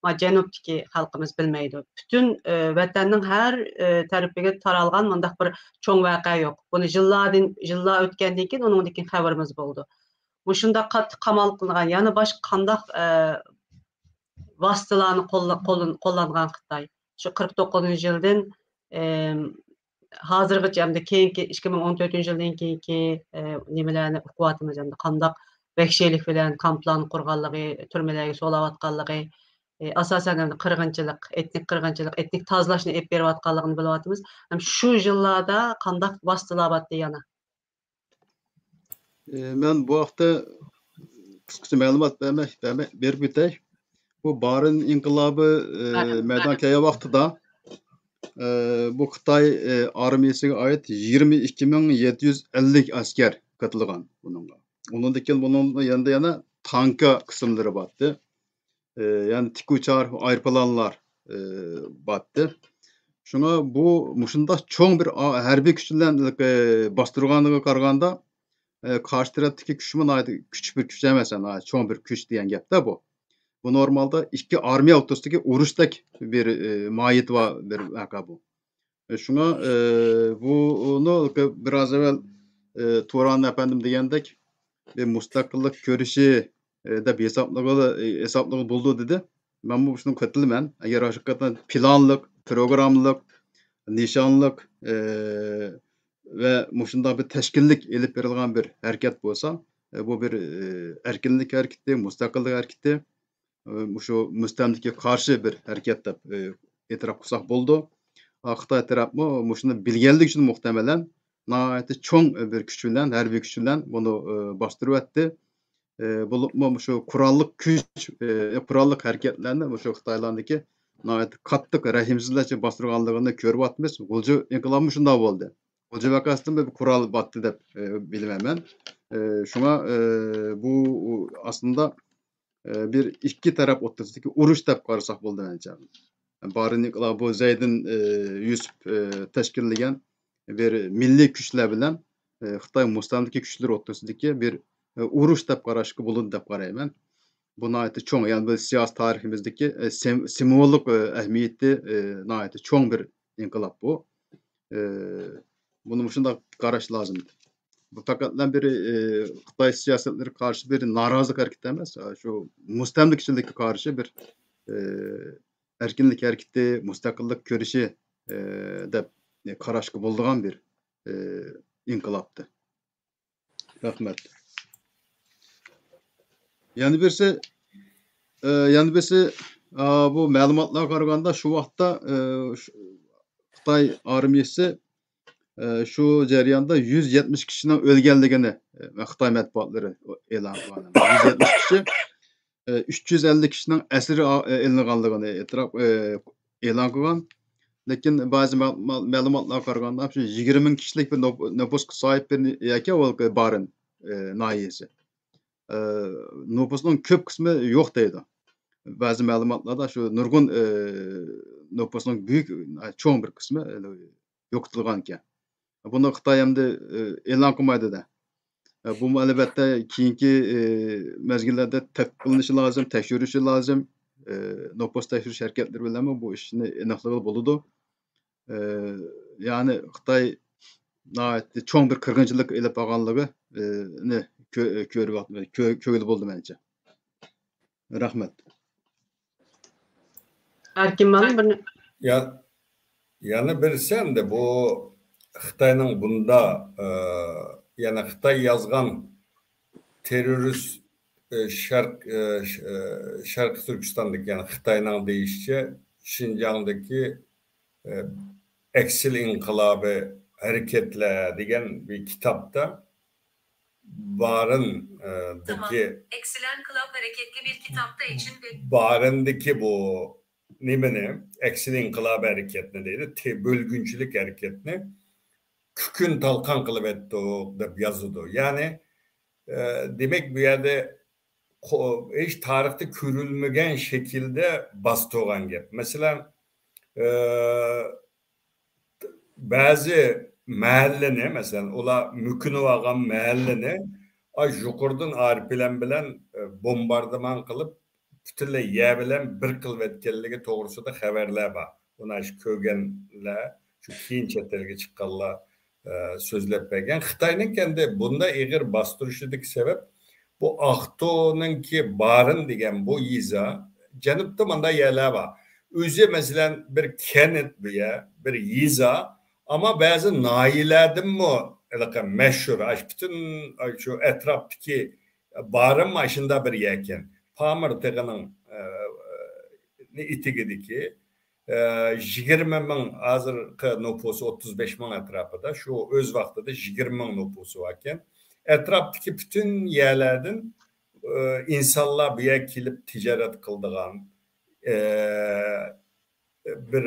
ما جەنۇبتىكى خەلقىمىز بىلمەيدۇ. پۈتۈن، ئى، ۋەتەننىڭ ھەر، ئى، تەرىپىگە تارالغان مۇنداق بىر چوڭ ۋەقە يوق. بۇنى يىللاردىن، يىللار ئۆتكەندىن كېيىن ئۇنىڭدىن كېيىن خەۋىرىمىز بولىدۇ. مۇشۇنداق قاتتىق قامال قىلغان، يەنە باشقا قانداق، ئى، ۋاسىتىلارنى قوللا-، قوللىن-، قوللانغان خىتاي؟ شۇ قىرىق توققۇزىنچى يىلدىن، ئى، ھازىرغىچە، ئەمدى كېيىنكى ئىككى مىڭ ئون تۆتىنچى يىلدىن كېيىنكى، ئى، نېمىلەرنى ئۇقۇۋاتىمىز، ئەمدى قانداق ۋەھشىيلىك بىلەن كامپلارنى قۇرغانلىقى، تۈرمىلەرگە سولاۋاتقانلىقى، ئى، ئاساسەن، ئەمدى قىرغىنچىلىق، ئېتنىك قىرغىنچىلىق، ئېتنىك تازىلاشنى ئېلىپ بېرىۋاتقانلىقىنى بىلىۋاتىمىز. ھەم شۇ يىللاردا قانداق ۋاسىتىلەر بارتتى يەنە؟ ئى، مەن بۇ ھەقتە قىسقىچە مەلۇمات بەرمەي، بەرمەي، بېرىپ ئۆتەي. بۇ بارىن ئىنقىلابى، ئى، مەيدانغا كەلگەن ۋاقتىدا، ئى، بۇ خىتاي، ئى، ئارمىيەسىگە ئائىت يىگىرمە ئىككى مىڭ يەتتە يۈز ئەللىك ئەسكەر قېتىلغان بۇنىڭغا. ئۇنىڭدىن كېيىن بۇنىڭ يەنە، يەنە تانكا قىسىملىرى بارتتى. ئى، يەنى تىكۇچار ئايروپىلانلار، ئى، بارتتى. شۇڭا بۇ مۇشۇنداق چوڭ بىر ئا-، ھەربىي كۈچ بىلەن، ئى، باستۇرغانلىقىغا قارىغاندا، ئى، قارشى تەرەپتىكى كۈچمۇ ناھايىتى كۈچلۈك بىر كۈچ ئەمەس، ناھايىتى چوڭ بىر كۈچ دېگەن گەپتە بۇ. بۇ نورمالدا ئىككى ئارمىيە ئوتتۇرىسىدىكى ئۇرۇشتەك بىر، ئى، ماھىيىتى بار بىر ۋەقە بۇ. شۇڭا، ئى، بۇنى بىراز ئەۋۋەل، ئى، تۇران ئەپەندىم دېگەندەك، بىر مۇستەقىللىق كۈرىشى، ئى، دەپ ھېسابلىغىلى، ئى، ھېسابلىغىلى بولىدۇ دېدى. مەنمۇ شۇنى قېتىلىمەن. ئەگەر ھەقىقەتەن پىلانلىق، پروگراممىلىق، نىشانلىق، ئى، ۋە مۇشۇنداق بىر تەشكىللىك ئېلىپ بېرىلغان بىر ھەرىكەت بولسا، ئى، بۇ بىر، ئى، ئەركىنلىك ھەرىكىتى، مۇستەقىللىق ھەرىكىتى، ئى، مۇشۇ مۇستەملىكىگە قارشى بىر ھەرىكەت دەپ، ئى، ئېتىراپ قىلساق بولىدۇ. ئا، خىتاي تەرەپمۇ مۇشۇنى بىلگەنلىكى ئۈچۈن مۇھتەمەلەن ناھايىتى چوڭ بىر كۈچ بىلەن، ھەربىي كۈچ بىلەن بۇنى، ئى، باستۇرۇۋەتتى. ئى، بولۇپمۇ مۇشۇ قوراللىق كۈچ، ئى، قوراللىق ھەرىكەتلەرنى مۇشۇ خىتايلارنىڭكى ناھايىتى قاتتىق رەھىمسىزلەرچە باستۇرغانلىقىنى كۆرۈۋاتىمىز. غۇلجا ئىنقىلابىمۇ شۇنداق بولدى. غۇلجا ۋەقەسىدىمۇ بىر قورال باتتى دەپ، ئى، بىلىمەن مەن. ئى، شۇڭا، ئى، بۇ ئاسلىدا، ئى، بىر ئىككى تەرەپ ئوتتۇرىسىدىكى ئۇرۇش دەپ قارىساق بولىدۇ مەنچە. بارىن ئىنقىلابى زەيدىن، ئى، يۈسۈپ، ئى، تەشكىللىگەن بىر مىللىي كۈچلەر بىلەن، ئى، خىتاي مۇستەملىكە كۈچلىرى ئوتتۇرىسىدىكى بىر، ئى، ئۇرۇش دەپ قاراشقا بولىدۇ دەپ قارايمەن. بۇ ناھايىتى چوڭ، يەنى بۇ سىياسىي تارىخىمىزدىكى، ئى، سىم-، سىمۋوللۇق، ئى، ئەھمىيىتى، ئى، ناھايىتى چوڭ بىر ئىنقىلاب بۇ. ئى، بۇنى مۇشۇنداق قاراش لازىم. بۇ پەقەتلا بىر، ئى، خىتاي سىياسەتلىرىگە قارشى بىر نارازىلىق ھەرىكىتى ئەمەس، شۇ مۇستەملىكىچىلىككە قارشى بىر، ئى، ئەركىنلىك ھەرىكىتى، مۇستەقىللىق كۈرىشى، ئى، دەپ قاراشقا بولىدىغان بىر، ئى، ئىنقىلابتى. رەھمەت. يەنە بىرسى، ئى، يەنە بىرسى، ئا، بۇ مەلۇماتلارغا قارىغاندا شۇ ۋاقىتتا، ئى، شۇ، خىتاي ئارمىيىسى، ئى، شۇ جەرياندا يۈز يەتمىش كىشىنىڭ ئۆلگەنلىكىنى، ئى، خىتاي مەتبۇئاتلىرى ئېلان قىلغان. يۈز يەتمىش كىشى، ئى، ئۈچ يۈز ئەللىك كىشىنىڭ ئەسىرى ئا-، ئېلىنغانلىقىنى ئېتىراپ، ئى، ئېلان قىلغان. لېكىن بەزى مە-، مە-، مەلۇماتلارغا قارىغاندا، شۇ يىگىرمە مىڭ كىشىلىك بىر نوپ-، نوپۇسقا ساھىب بىر يەكەن ئۇ بارىن، ئى، ناھىيەسى. ئى، نوپۇسنىڭ كۆپ قىسمى يوق دەيدۇ. بەزى مەلۇماتلاردا شۇ نۇرغۇن، ئى، نوپۇسنىڭ بۈيۈك، چوڭ بىر قىسمى، ئى، يوقىتىلغانىكەن. بۇنى خىتاي ئەمدى، ئى، ئېلان قىلمايدۇ-دە. ئى، بۇمۇ ئەلۋەتتە كېيىنكى، ئى، مەزگىللەردە تەتقىق قىلىنىشى لازىم، تەكشۈرۈشى لازىم. ئى، نوپۇس تەكشۈرۈش ھەرىكەتلىرى بىلەنمۇ بۇ ئىشنى ئېنىقلىغىلى بولىدۇ. ئى، يەنى خىتاي ناھايىتى چوڭ بىر قىرغىنچىلىق ئېلىپ بارغانلىقى، ئى، نى كۆ-، كۆرۈۋات-، كۆ-، كۆرگىلى بولدى مەنچە. رەھمەت. ئەركىن مۇئەللىم، بىر يا-، يەنە بىرسى ئەمدى بۇ خىتاينىڭ بۇندا، ئى، يەنە خىتاي يازغان تېررورىست، ئى، شەرق-، ئى، ش-، ئى، شەرقىي تۈركىستاندىكى، يەنى خىتاينىڭ دېيىشىچە، شىنجاڭدىكى، ئى، ئەكسىل ئىنقىلابىي ھەرىكەتلەر دېگەن بىر كىتابتا بارىن، ئى، دىكى، ئەكسىل ئىنقىلاب ھەرىكەتلى بىر كىتابتا ئىچىندە بارىندىكى بۇ نېمىنى، ئەكسىل ئىنقىلاب ھەرىكەتنى دەيدۇ، تې-، بۆلگۈنچىلىك ھەرىكەتنى كۈكۈن تالقان قىلىۋەتتۇق دەپ يازىدۇ. يەنى، ئە، دېمەك، بۇ يەردە قو-، ھېچ تارىختا كۆرۈلمىگەن شەكىلدە باستۇرغان گەپ. مەسىلەن، ئە، بەزى مەھەللىنى، مەسىلەن، ئۇلار مۆكۈنۈۋالغان مەھەللىنى، ئاي، يۇقىرىدىن ئارپىلەن بىلەن، ئە، بومباردىمان قىلىپ، پۈتۈنلەي يەر بىلەن بىر قىلىۋەتكەنلىكى توغرىسىدا خەۋەرلەر بار. ئۇنى شۇ كۆرگەنلەر، شۇ كېيىن چەت ئەلگە چىققانلار، ئە، سۆزلەپ بەرگەن. خىتاينىڭ ئەمدى بۇنداق ئېغىر باستۇرۇشىدىكى سەۋەب، بۇ ئاقتونىڭكى بارىن دېگەن بۇ يېزا، جەنۇبتا مۇنداق يەرلەر بار. ئۆزى، مەسىلەن، بىر كەنت بۇ يەر، بىر يېزا، ئەمما بەزى ناھىيەلەردىنمۇ ھېلىقى مەشھۇر، ئاشۇ پۈتۈن، ئاشۇ ئەتراپتىكى بارىن ئاشۇنداق بىر يەركەن. پامىر تېغىنىڭ، ئە، ئېتىكىدىكى، ئە، يىگىرمە مىڭ، ھازىرقى نوپۇسى ئوتتۇز بەش مىڭ ئەتراپىدا، شۇ ئۆز ۋاقتىدا يىگىرمە مىڭ نوپۇسى باركەن. ئەتراپتىكى پۈتۈن يەرلەردىن، ئە، ئىنسانلار بۇ يەرگە كېلىپ تىجارەت قىلىدىغان، ئە، بىر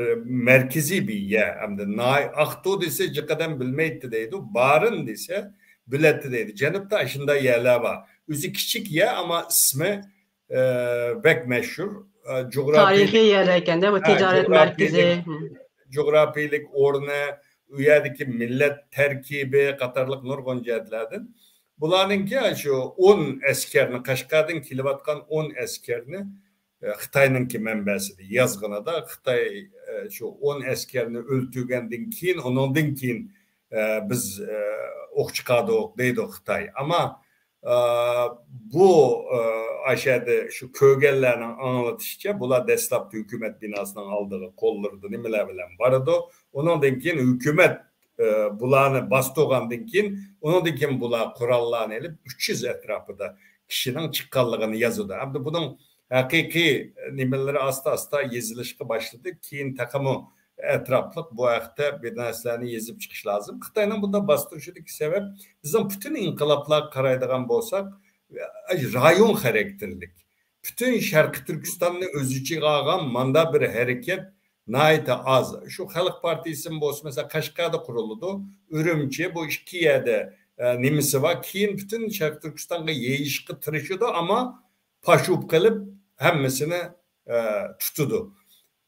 مەركىزىي بىر يەر. ئەمدى ناي-، ئاقتۇ دېسە جىق ئادەم بىلمەيتتى دەيدۇ، بارىن دېسە بىلەتتى دەيدۇ. جەنۇبتا ئاشۇنداق يەرلەر بار. ئۆزى كىچىك يەر، ئەمما ئىسمى، ئە، بەك مەشھۇر. ئە، جۇغراپىيىلىك، تارىخىي يەر ئىكەندە، بۇ ھە، تىجارەت مەركىزى. جۇغراپىيىلىك، ھە. جۇغراپىيىلىك ئورنى، ئۇ يەردىكى مىللەت تەركىبى قاتارلىق نۇرغۇن جەھەتلەردىن. بۇلارنىڭكى شۇ ئون ئەسكەرنى، قەشقەردىن كېلىۋاتقان ئون ئەسكەرنى، ئە، خىتاينىڭكى مەنبەسىدە يازغىنىدا، خىتاي، ئە، شۇ ئون ئەسكەرنى ئۆلتۈرگەندىن كېيىن، ئۇنىڭدىن كېيىن، ئە، بىز، ئە، ئوق چىقاردۇق دەيدۇ خىتاي. ئەمما، ئە، بۇ، ئە، ئاشەدە شۇ كۆرگەنلەرنىڭ ئاڭلىتىشىچە، بۇلار دەسلەپتە ھۆكۈمەت بىناسىنىڭ ئالدىغا قوللىرىدا نېمىلەر بىلەن بارىدۇ. ئۇنىڭدىن كېيىن ھۆكۈمەت، ئە، بۇلارنى باستۇرغاندىن كېيىن، ئۇنىڭدىن كېيىن بۇلار قوراللارنى ئېلىپ، ئۈچ يۈز ئەتراپىدا كىشىنىڭ چىققانلىقىنى يازىدۇ. ئەمدى بۇنىڭ ھەقىقىي نېمىلىرى ئاستا-ئاستا يېزىلىشقا باشلىدى. كېيىن تېخىمۇ ئەتراپلىق بۇ ھەقتە بىر نەرسىلەرنى يېزىپ چىقىش لازىم. خىتاينىڭ بۇنداق باستۇرۇشىدىكى سەۋەب، بىزنىڭ پۈتۈن ئىنقىلابلارغا قارايدىغان بولساق، رايون خاراكتېرلىك. پۈتۈن شەرقىي تۈركىستاننى ئۆز ئىچىگە ئالغان ماندا بىر ھەرىكەت ناھايىتى ئاز. شۇ خەلق پارتىيىسىمۇ بولسا، مەسىلەن، قەشقەردە قۇرۇلىدۇ، ئۈرۈمچى، بۇ ئىككى يەردە، ئە، نېمىسى بار. كېيىن پۈتۈن شەرقىي تۈركىستانغا يېيىشقا تىرىشىدۇ، ئەمما پاش بولۇپ قېلىپ ھەممىسىنى، ئە، تۇتىدۇ.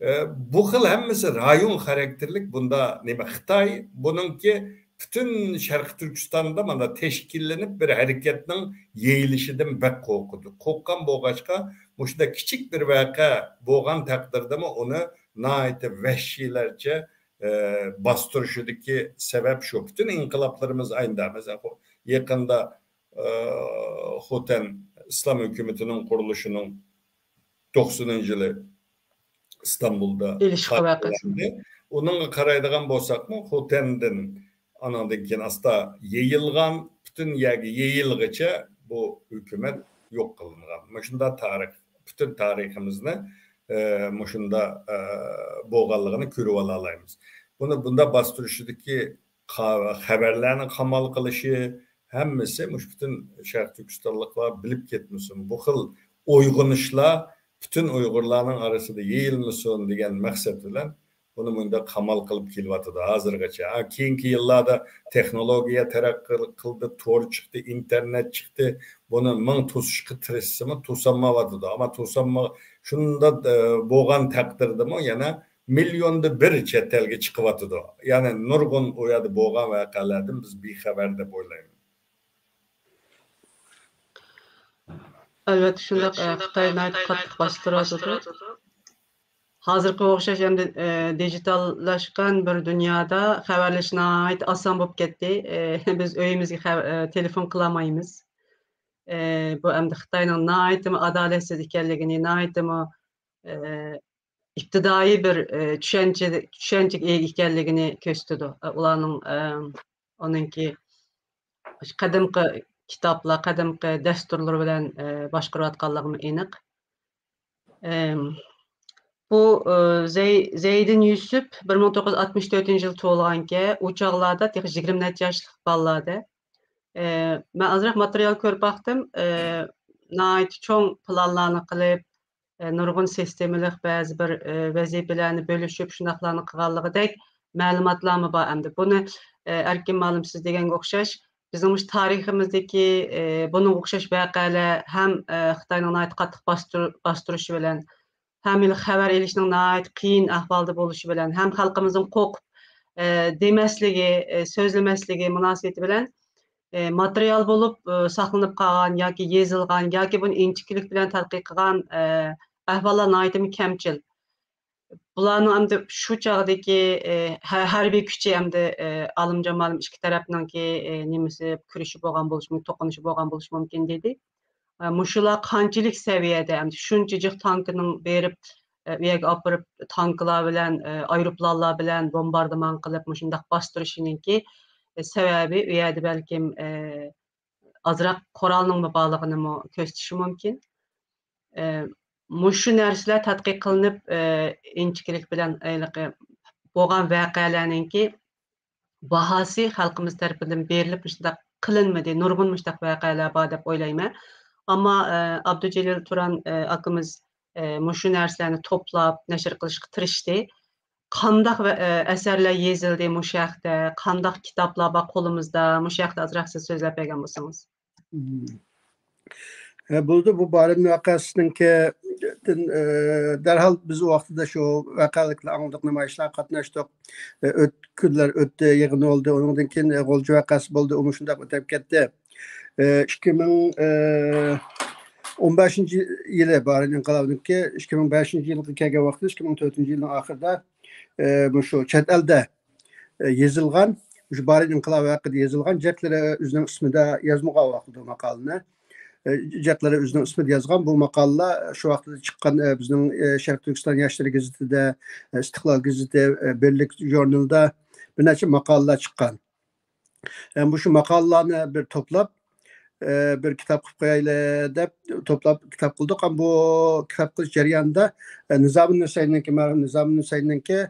ئە، بۇ خىل ھەممىسى رايون خاراكتېرلىك بۇندا نېمە، خىتاي بۇنىڭكى پۈتۈن شەرقىي تۈركىستاندا مانا تەشكىللىنىپ بىر ھەرىكەتنىڭ يېيىلىشىدىن بەك قورقىدۇ. قورققان بولغاچقا، مۇشۇنداق كىچىك بىر ۋەقە بولغان تەقدىردىمۇ ئۇنى ناھايىتى ۋەھشىيلەرچە، ئە، باستۇرۇشىدىكى سەۋەب شۇ. پۈتۈن ئىنقىلابلىرىمىز ئاينىدا. مەسىلەن، خو-، يېقىندا، ئە، خوتەن ئىسلام ھۆكۈمىتىنىڭ قۇرۇلۇشىنىڭ توقسىنىنچى يىلى ئىستانبۇلدا ئېلىشقا ۋەقەسى. ئۇنىڭغا قارايدىغان بولساقمۇ، خوتەندىن، ئانىڭدىن كېيىن ئاستا يېيىلغان، پۈتۈن يەرگە يېيىلغىچە بۇ ھۆكۈمەت يوق قىلىنغان. مۇشۇنداق تارىخ، پۈتۈن تارىخىمىزنى، ئە، مۇشۇنداق، ئە، بولغانلىقىنى كۆرۈۋالالايمىز. بۇنى بۇنداق باستۇرۇشىدىكى قا-، خەۋەرلەرنى قامال قىلىشى، ھەممىسى مۇشۇ پۈتۈن شەرقىي تۈركىستانلىقلار بىلىپ كەتمىسۇن. بۇ خىل ئويغىنىشلار پۈتۈن ئۇيغۇرلارنىڭ ئارىسىدا يېيىلمىسۇن دېگەن مەقسەت بىلەن بۇنى مۇنداق قامال قىلىپ كېلىۋاتىدۇ ھازىرغىچە. ھا، كېيىنكى يىللاردا تېخنولوگىيە تەرەققىي قىلدى، تور چىقتى، ئىنتېرنېت چىقتى. بۇنى مىڭ توسۇشقا تىرىشسىمۇ توسالمايۋاتىدۇ. ئەمما توسالما-، شۇنداق، ئە، بولغان تەقدىردىمۇ يەنە مىليوندا بىر چەت ئەلگە چىقىۋاتىدۇ. يەنى نۇرغۇن ئۇ يەردە بولغان ۋەقەلەردىن بىز بىخەۋەر دەپ ئويلايمەن. ئەلۋەتتە، شۇنداق، ئە، خىتاي ناھايىتى قاتتىق باستۇرۇۋاتىدۇ. ھازىرقىغا ئوخشاش ئەمدى، ئە، دىجىتاللاشقان بىر دۇنيادا خەۋەرلىشىش ناھايىتى ئاسان بولۇپ كەتتى. ئە، بىز ئۆيىمىزگە خەۋ-، ئە، تېلېفون قىلالمايمىز. ئە، بۇ ئەمدى خىتاينىڭ ناھايىتىمۇ ئادالەتسىز ئىكەنلىكىنى، ناھايىتىمۇ، ئە، ئىپتىدائىي بىر، ئە، چۈشەنچە، چۈشەنچىگە ئىگە ئىكەنلىكىنى كۆرسىتىدۇ. ئە، ئۇلارنىڭ، ئە، ئۇنىڭكى قەدىمكى كىتابلار، قەدىمكى دەستۇرلىرى بىلەن، ئە، باشقۇرۇۋاتقانلىقىمۇ ئېنىق. ئەم، بۇ، ئە، زەي-، زەيدىن يۈسۈپ بىر مىڭ توققۇز يۈز ئاتمىش تۆتىنچى يىلى تۇغۇلغانكەن، ئۇ چاغلاردا تېخى يىگىرمە نەچچە ياشلىق بالىلاردە. ئە، مەن ئازراق ماتېرىيال كۆرۈپ باقتىم. ئە، ناھايىتى چوڭ پىلانلارنى قىلىپ، ئە، نۇرغۇن سىستېمىلىق بەزى بىر، ئە، ۋەزىپىلەرنى بۆلۈشۈپ، شۇنداقلارنى قىلغانلىقىدەك مەلۇماتلارمۇ بار ئەمدى. بۇنى، ئەركىن مۇئەللىم سىز دېگەنگە ئوخشاش، بىزنىڭ مۇشۇ تارىخىمىزدىكى بۇنىڭغا ئوخشاش ۋەقەلەر ھەم خىتاينىڭ ناھايىتى قاتتىق باستۇرۇشى بىلەن، ھەم خەۋەر ئېلىشنىڭ ناھايىتى قىيىن ئەھۋالدا بولۇشى بىلەن، ھەم خەلقىمىزنىڭ قورقۇپ دېمەسلىكى، سۆزلىمەسلىكى مۇناسىۋىتى بىلەن، ماتېرىيال بولۇپ ساقلىنىپ قالغان ياكى يېزىلغان ياكى بۇنى ئىنچىكىلىك بىلەن تەتقىق قىلغان ئەھۋاللار ناھايىتىمۇ كەمچىل. بۇلارنىڭ ئەمدى شۇ چاغدىكى ھەربىي كۈچى ئەمدى ئالىمجان مۇئەللىم ئىككى تەرەپنىڭكى نېمىسى، كۈرىشى بولغان بولۇشى مۇمكىن، توقۇنۇشى بولغان بولۇشى مۇمكىن دېدى. مۇشۇلار قانچىلىك سەۋىيەدە ئەمدى شۇنچە جىق تانكىنىڭ بېرىپ ئۇ يەرگە ئاپىرىپ تانكىلار بىلەن، ئايروپىلانلار بىلەن بومباردىمان قىلىپ مۇشۇنداق باستۇرۇشىنىڭكى سەۋەبى ئۇ يەردە بەلكىم ئازراق قورالنىڭ بارلىقىنىمۇ كۆرسىتىشى مۇمكىن. مۇشۇ نەرسىلەر تەتقىق قىلىنىپ ئىنچىكىلىك بىلەن ھېلىقى بولغان ۋەقەلەرنىڭكى باھاسى خەلقىمىز تەرىپىدىن بېرىلىپ مۇشۇنداق قىلىنمىدى. نۇرغۇن مۇشۇنداق ۋەقەلەر بار دەپ ئويلايمەن. ئەمما ئابدۇجېلىل تۇران ئاكىمىز مۇشۇ نەرسىلەرنى توپلاپ نەشر قىلىشقا تىرىشتى. قانداق ئەسەرلەر يېزىلدى مۇشۇ ھەقتە؟ قانداق كىتابلار بار قولىمىزدا؟ مۇشۇ ھەقتە ئازراق سىز سۆزلەپ بەرگەن بولسىڭىز. بولدى، بۇ بارىن ۋەقەسىنىڭكى دەرھال بىز ئۇ ۋاقتىدا شۇ ۋەقەلىكلەر ئاڭلىدۇق، نامايىشلارغا قاتناشتۇق. ئۆت كۈنلەر ئۆتتى، يىغىن بولدى، ئۇنىڭدىن كېيىن غۇلجا ۋەقەسى بولدى، ئۇمۇ شۇنداق ئۆتۈپ كەتتى. ئىككى مىڭ ئون بەشىنچى يىلى بارىن ئىنقىلابىنىڭكى، ئىككى مىڭ بەشىنچى يىلغا كەلگەن ۋاقتىدا، ئىككى مىڭ تۆتىنچى يىلنىڭ ئاخىرىدا مۇشۇ چەت ئەلدە يېزىلغان، مۇشۇ بارىن ئىنقىلابى ھەققىدە يېزىلغان، جىقلىرى ئۆزىنىڭ ئىسمىدا يازمىغان ۋاقتىدا ماقالىنى. جىقلىرى ئۆزىنىڭ ئىسمىدا يازغان بۇ ماقالىلار شۇ ۋاقتىدا چىققان، بىزنىڭ شەرقىي تۈركىستان ياشلىرى گېزىتىدە، ئىستىقلال گېزىتى، بىرلىك ژۇرنىلىدا بىر نەچچە ماقالىلار چىققان. مۇشۇ ماقالىلارنى بىر توپلاپ، بىر كىتاب قىلىپ قويايلى دەپ توپلاپ كىتاب قىلدۇق. ئەمما بۇ كىتاب قىلىش جەريانىدا نىزامىدىن ھۈسەيننىڭكى، مەرھۇم نىزامىدىن ھۈسەيننىڭكى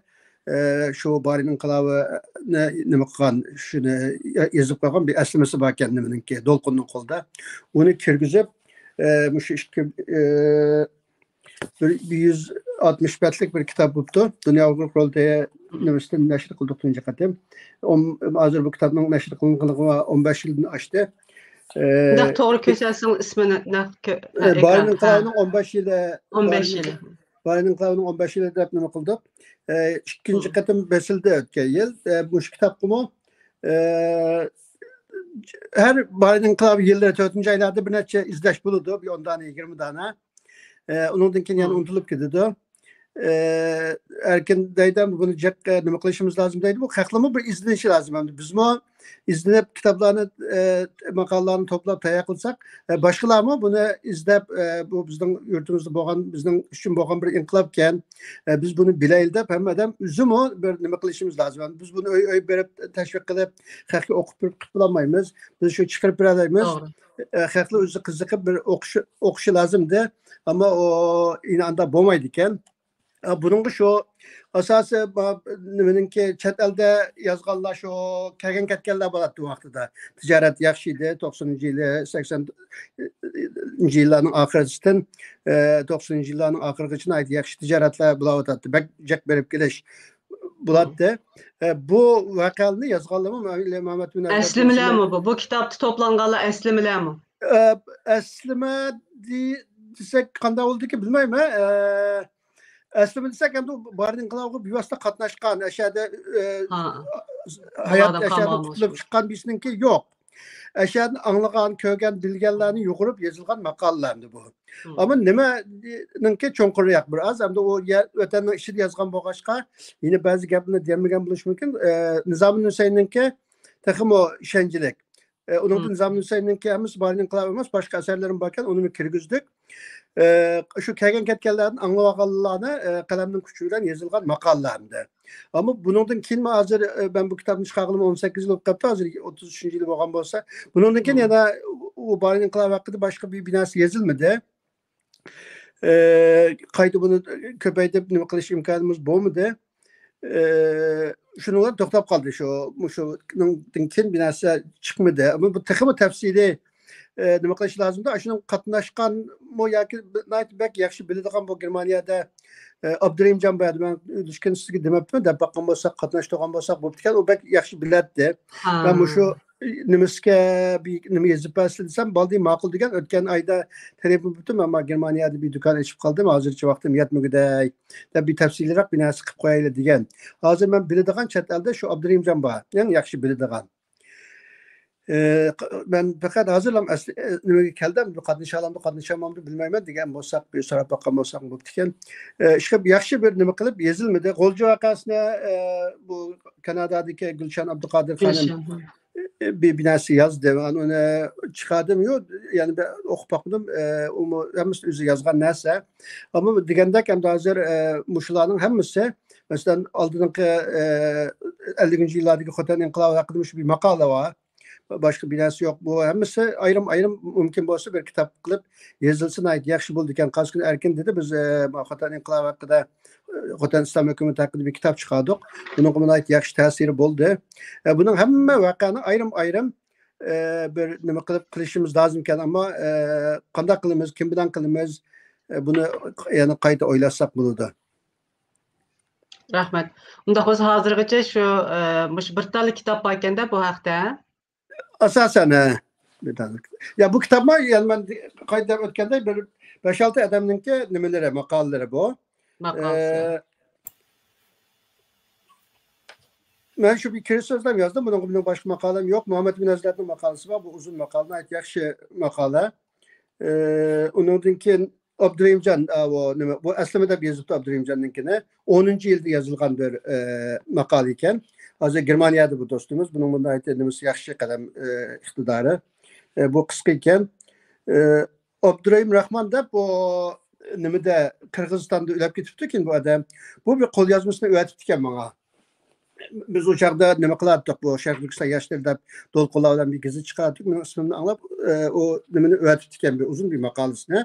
شۇ بارىن ئىنقىلابىنى نېمە قىلغان، شۇنى يېزىپ قويغان بىر ئەسلىمىسى باركەن نېمىنىڭكى، دولقۇننىڭ قولىدا. ئۇنى كىرگۈزۈپ، مۇشۇ ئىككى، بىر يۈز ئاتمىش بەتلىك بىر كىتاب بوپتۇ. دۇنيا ئۇيغۇر قۇرۇلتىيى نېمىسىدىن نەشر قىلدۇق تۇنجى قېتىم. ھازىر بۇ كىتابنىڭ نەشر قىلىنغىنىغا ئون بەش يىلدىن ئاشتى. شۇنداق توغرا كۆرسەتسىڭىز ئىسمىنى نەق بارىن ئىنقىلابىنىڭ ئون بەش يىلى. ئون بەش يىلى. بارىن ئىنقىلابىنىڭ ئون بەش يىلى دەپ نېمە قىلدۇق. ئىككىنچى قېتىم بېسىلدى ئۆتكەن يىل. مۇشۇ كىتابقىمۇ ھەر بارىن ئىنقىلابى يىللىرى تۆتىنچى ئايلاردا بىر نەچچە ئىزدەش بولىدۇ، بىر ئون دانە، يىگىرمە دانە. ئۇنىڭدىن كېيىن يەنە ئۇنتۇلۇپ كېتىدۇ. ئەركىن دەيدۇ، بۇنى جىق نېمە قىلىشىمىز لازىم دەيدۇ. بۇ خەقلەرمۇ بىر ئىزدىنىشى لازىم. ئەمدى بىزمۇ ئىزدىنىپ كىتابلارنى، ماقالىلارنى توپلاپ تەييار قىلساق، باشقىلارمۇ بۇنى ئىزدەپ، بۇ بىزنىڭ يۇرتىمىزدا بولغان، بىزنىڭ ئۈچۈن بولغان بىر ئىنقىلابكەن. بىز بۇنى بىلەيلى دەپ ھەممە ئادەم ئۆزىمۇ بىر نېمە قىلىشىمىز لازىم. بىز بۇنى ئۆي ئۆي بېرىپ تەشۋىق قىلىپ خەقكە ئوقۇپ بېرىپ قىلىپ بولالمايمىز. بىز شۇ چىقىرىپ بېرەلەيمىز. خەقلەر ئۆزى قىزىقىپ بىر ئوقۇشى، ئوقۇشى لازىمدى. ئەمما ئۇ ئىناندا بولمايدىكەن. بۇنىڭغا شۇ ئاساسىي نېمىنىڭكى، چەت ئەلدە يازغانلار شۇ كەلگەن كەتكەنلەر بولاتتى ۋاقتىدا. تىجارەت ياخشى ئىدى، توقسىنىنچى يىلى، سەكسەنىنچى يىللارنىڭ ئاخىرىسىدىن توقسىنىنچى يىللارنىڭ ئاخىرىغىچە ناھايىتى ياخشى تىجارەتلەر بولاۋاتاتتى. بەك جىق بېرىپ كېلىش بولاتتى. بۇ ۋەقەلەرنى يازغانلىرىمۇ مەمەت بىن ئەسلىمىلەرمۇ بۇ؟ بۇ كىتابتا توپلانغانلار ئەسلىمىلەرمۇ؟ ئەسلىمە دېسەك قانداق بولىدىكى بىلمەيمەن. ئەسلىمە دېسەك، ئەمدى بارىن ئىنقىلابىغا بىۋاسىتە قاتناشقان، ئەشەدە ھايات، ئەشەدە قۇتۇلۇپ چىققان بىرسىنىڭكى يوق. ئەشەدىن ئاڭلىغان، كۆرگەن، بىلگەنلەرنى يۇغۇرۇپ يېزىلغان ماقالىلەر ئەمدى بۇ. ئەمما نېمىنىڭكى چوڭقۇرراق بىر ئاز، ئەمدى ئۇ ۋەتەننىڭ ئىچىدە يازغان بولغاچقا، يەنە بەزى گەپلەرنى دېيەلمىگەن بولۇشى مۇمكىن. نىزامىدىن ھۈسەيننىڭكى تېخىمۇ ئىشەنچلىك. ئۇنىڭدىن نىزامىدىن ھۈسەيننىڭكى ھەممىسى بارىن ئىنقىلاب ئەمەس، باشقا ئەسەرلىرىمۇ باركەن، ئۇنىمۇ كىرگۈزدۇك. شۇ كەلگەن كەتكەنلەردىن ئاڭلىۋالغانلارنى قەلەمنىڭ كۈچى بىلەن يېزىلغان ماقالىلەر ئەمدى. ئەمما بۇنىڭدىن كېيىنمۇ ھازىر، مەن بۇ كىتابنى چىقارغىلىمۇ ئون سەككىز يىل بولۇپ قاپتۇ، ھازىر ئوتتۇز ئۈچىنچى يىلى بولغان بولسا. بۇنىڭدىن كېيىن يەنە ئۇ بارىن ئىنقىلاب ھەققىدە باشقا بىر، بىر نەرسە يېزىلمىدى. قايتا بۇنى كۆپەيتىپ نېمە قىلىش ئىمكانىمىز بولمىدى. شۇنىڭغا توختاپ قالدى شۇ، مۇشۇنىڭدىن كېيىن بىر نەرسە چىقمىدى. ئەمما بۇ تېخىمۇ تەپسىلىي نېمە قىلىش لازىمدۇ؟ شۇنىڭ قاتناشقانمۇ ياكى ناھايىتى بەك ياخشى بىلىدىغان بۇ گېرمانىيەدە ئابدۇرېھىمجان بۇ يەردە مەن ئۆلۈشكىنى سىزگە دېمەپتىمەن، دەپ باققان بولساق، قاتناش تۇرغان بولساق بوپتىكەن. ئۇ بەك ياخشى بىلەتتى. مەن مۇشۇ نېمىسكە بىر نېمە يېزىپ بەرسىلە دېسەم، بالدى، ماقۇل دېگەن. ئۆتكەن ئايدا تېلېفون بوپتۇ، مەن ما گېرمانىيەدە بىر دۇكان ئېچىپ قالدىم، ھازىرچە ۋاقتىم يەتمىگۈدەك دەپ بىر تەپسىلىيرەك بىر نەرسە قىلىپ قويايلى دېگەن. ھازىر مەن بىلىدىغان چەت ئەلدە شۇ ئابدۇرېھىمجان بار، ئەڭ ياخشى بىلىدىغان. ئى، ق-، مەن پەقەت ھازىرلا ئەسلى، ئى، نېمىگە كەلدىم، بىر قاتنىشالامدۇ، قاتنىشالمامدۇ بىلمەيمەن دېگەن بولساق، بىر سوراپ باققان بولساق بوپتىكەن. ئى، ئىشقىلىپ ياخشى بىر نېمە قىلىپ يېزىلمىدى. غۇلجا ۋەقەسىنى، ئى، بۇ كانادادىكى گۈلشەن ئابدۇقادىر خانىم، ئى، بىر، بىر نەرسە يازدى. مەن ئۇنى چىقاردىم. يو، يەنە بىر ئوقۇپ باقمىدىم. ئى، ئۇمۇ ھەممىسى ئۆزى يازغان نەرسە. ئەمما دېگەندەك، ئەمدى ھازىر، ئى، مۇشۇلارنىڭ ھەممىسى، مەسىلەن، ئالدىنقى، ئى، ئەللىكىنچى يىللاردىكى خوتەن ئىنقىلابى ھەققىدە مۇشۇ بىر ماقالە بار. باشقا بىر نەرسە يوق. بۇ ھەممىسى ئايرىم-ئايرىم مۇمكىن بولسا بىر كىتاب قىلىپ يېزىلسا ناھايىتى ياخشى بولىدىكەن. قاسكىن ئەركىن دېدى، بىز، ئە، خوتەن ئىنقىلابى ھەققىدە، ئە، خوتەن ئىسلام ھۆكۈمىتى ھەققىدە بىر كىتاب چىقاردۇق. بۇنىڭغا ناھايىتى ياخشى تەسىرى بولدى. ئە، بۇنىڭ ھەممە ۋەقەنى ئايرىم-ئايرىم، ئە، بىر نېمە قىلىپ قىلىشىمىز لازىمكەن. ئەمما، ئە، قانداق قىلىمىز، كىم بىلەن قىلىمىز، ئە، بۇنى يەنە قايتا ئويلاشساق بولىدۇ. رەھمەت. ئۇنداق بولسا ھازىرغىچە شۇ، ئە، مۇشۇ بىر تاللا كىتاب باركەن-دە بۇ ھەقتە. ئاساسەن، ھە. يا، بۇ كىتابمۇ، يەنە مەن قايتا دەپ ئۆتكەندەك، بىر بەش-ئالتە ئادەمنىڭكى نېمىلىرى، ماقالىلىرى بۇ. ماقالىسى. ئە، مەن شۇ بىر كىرىش سۆزلەم يازدىم. بۇنىڭغا مېنىڭ باشقا ماقالەم يوق. مۇھەممەد بىن ھەزرەتنىڭ ماقالىسى بار. بۇ ئۇزۇن ماقالە، ناھايىتى ياخشى ماقالە. ئە، ئۇنىڭدىن كېيىن ئابدۇرېھىمجان، ئا، بۇ نېمە، بۇ ئەسلىمە دەپ يېزىپتۇ ئابدۇرېھىمجاننىڭكىنى. ئونىنچى يىلدا يازىلغان بىر، ئە، ماقالە ئىكەن. ھازىر گېرمانىيەدە بۇ دوستىمىز. بۇنىڭ بۇنداق نېمىسى ياخشى قەلەم، ئە، ئىقتىدارى. ئە، بۇ قىسقا ئىكەن. ئە، ئابدۇرېھىم راخمان دەپ بۇ نېمىدە، قىرغىزىستاندا ئۆلۈپ كېتىپتۇ كېيىن بۇ ئادەم. بۇ بىر قوليازمىسىنى ئەۋەتىپتىكەن ماڭا. بىز ئۇ چاغدا نېمە قىلاتتۇق، بۇ شەرقىي تۈركىستان ياشلىرى دەپ دولقۇنلار بىلەن بىر گېزىت چىقاراتتۇق. مېنىڭ ئىسمىمنى ئاڭلاپ، ئە، ئۇ نېمىنى ئەۋەتىپتىكەن، بىر ئۇزۇن بىر ماقالىسىنى.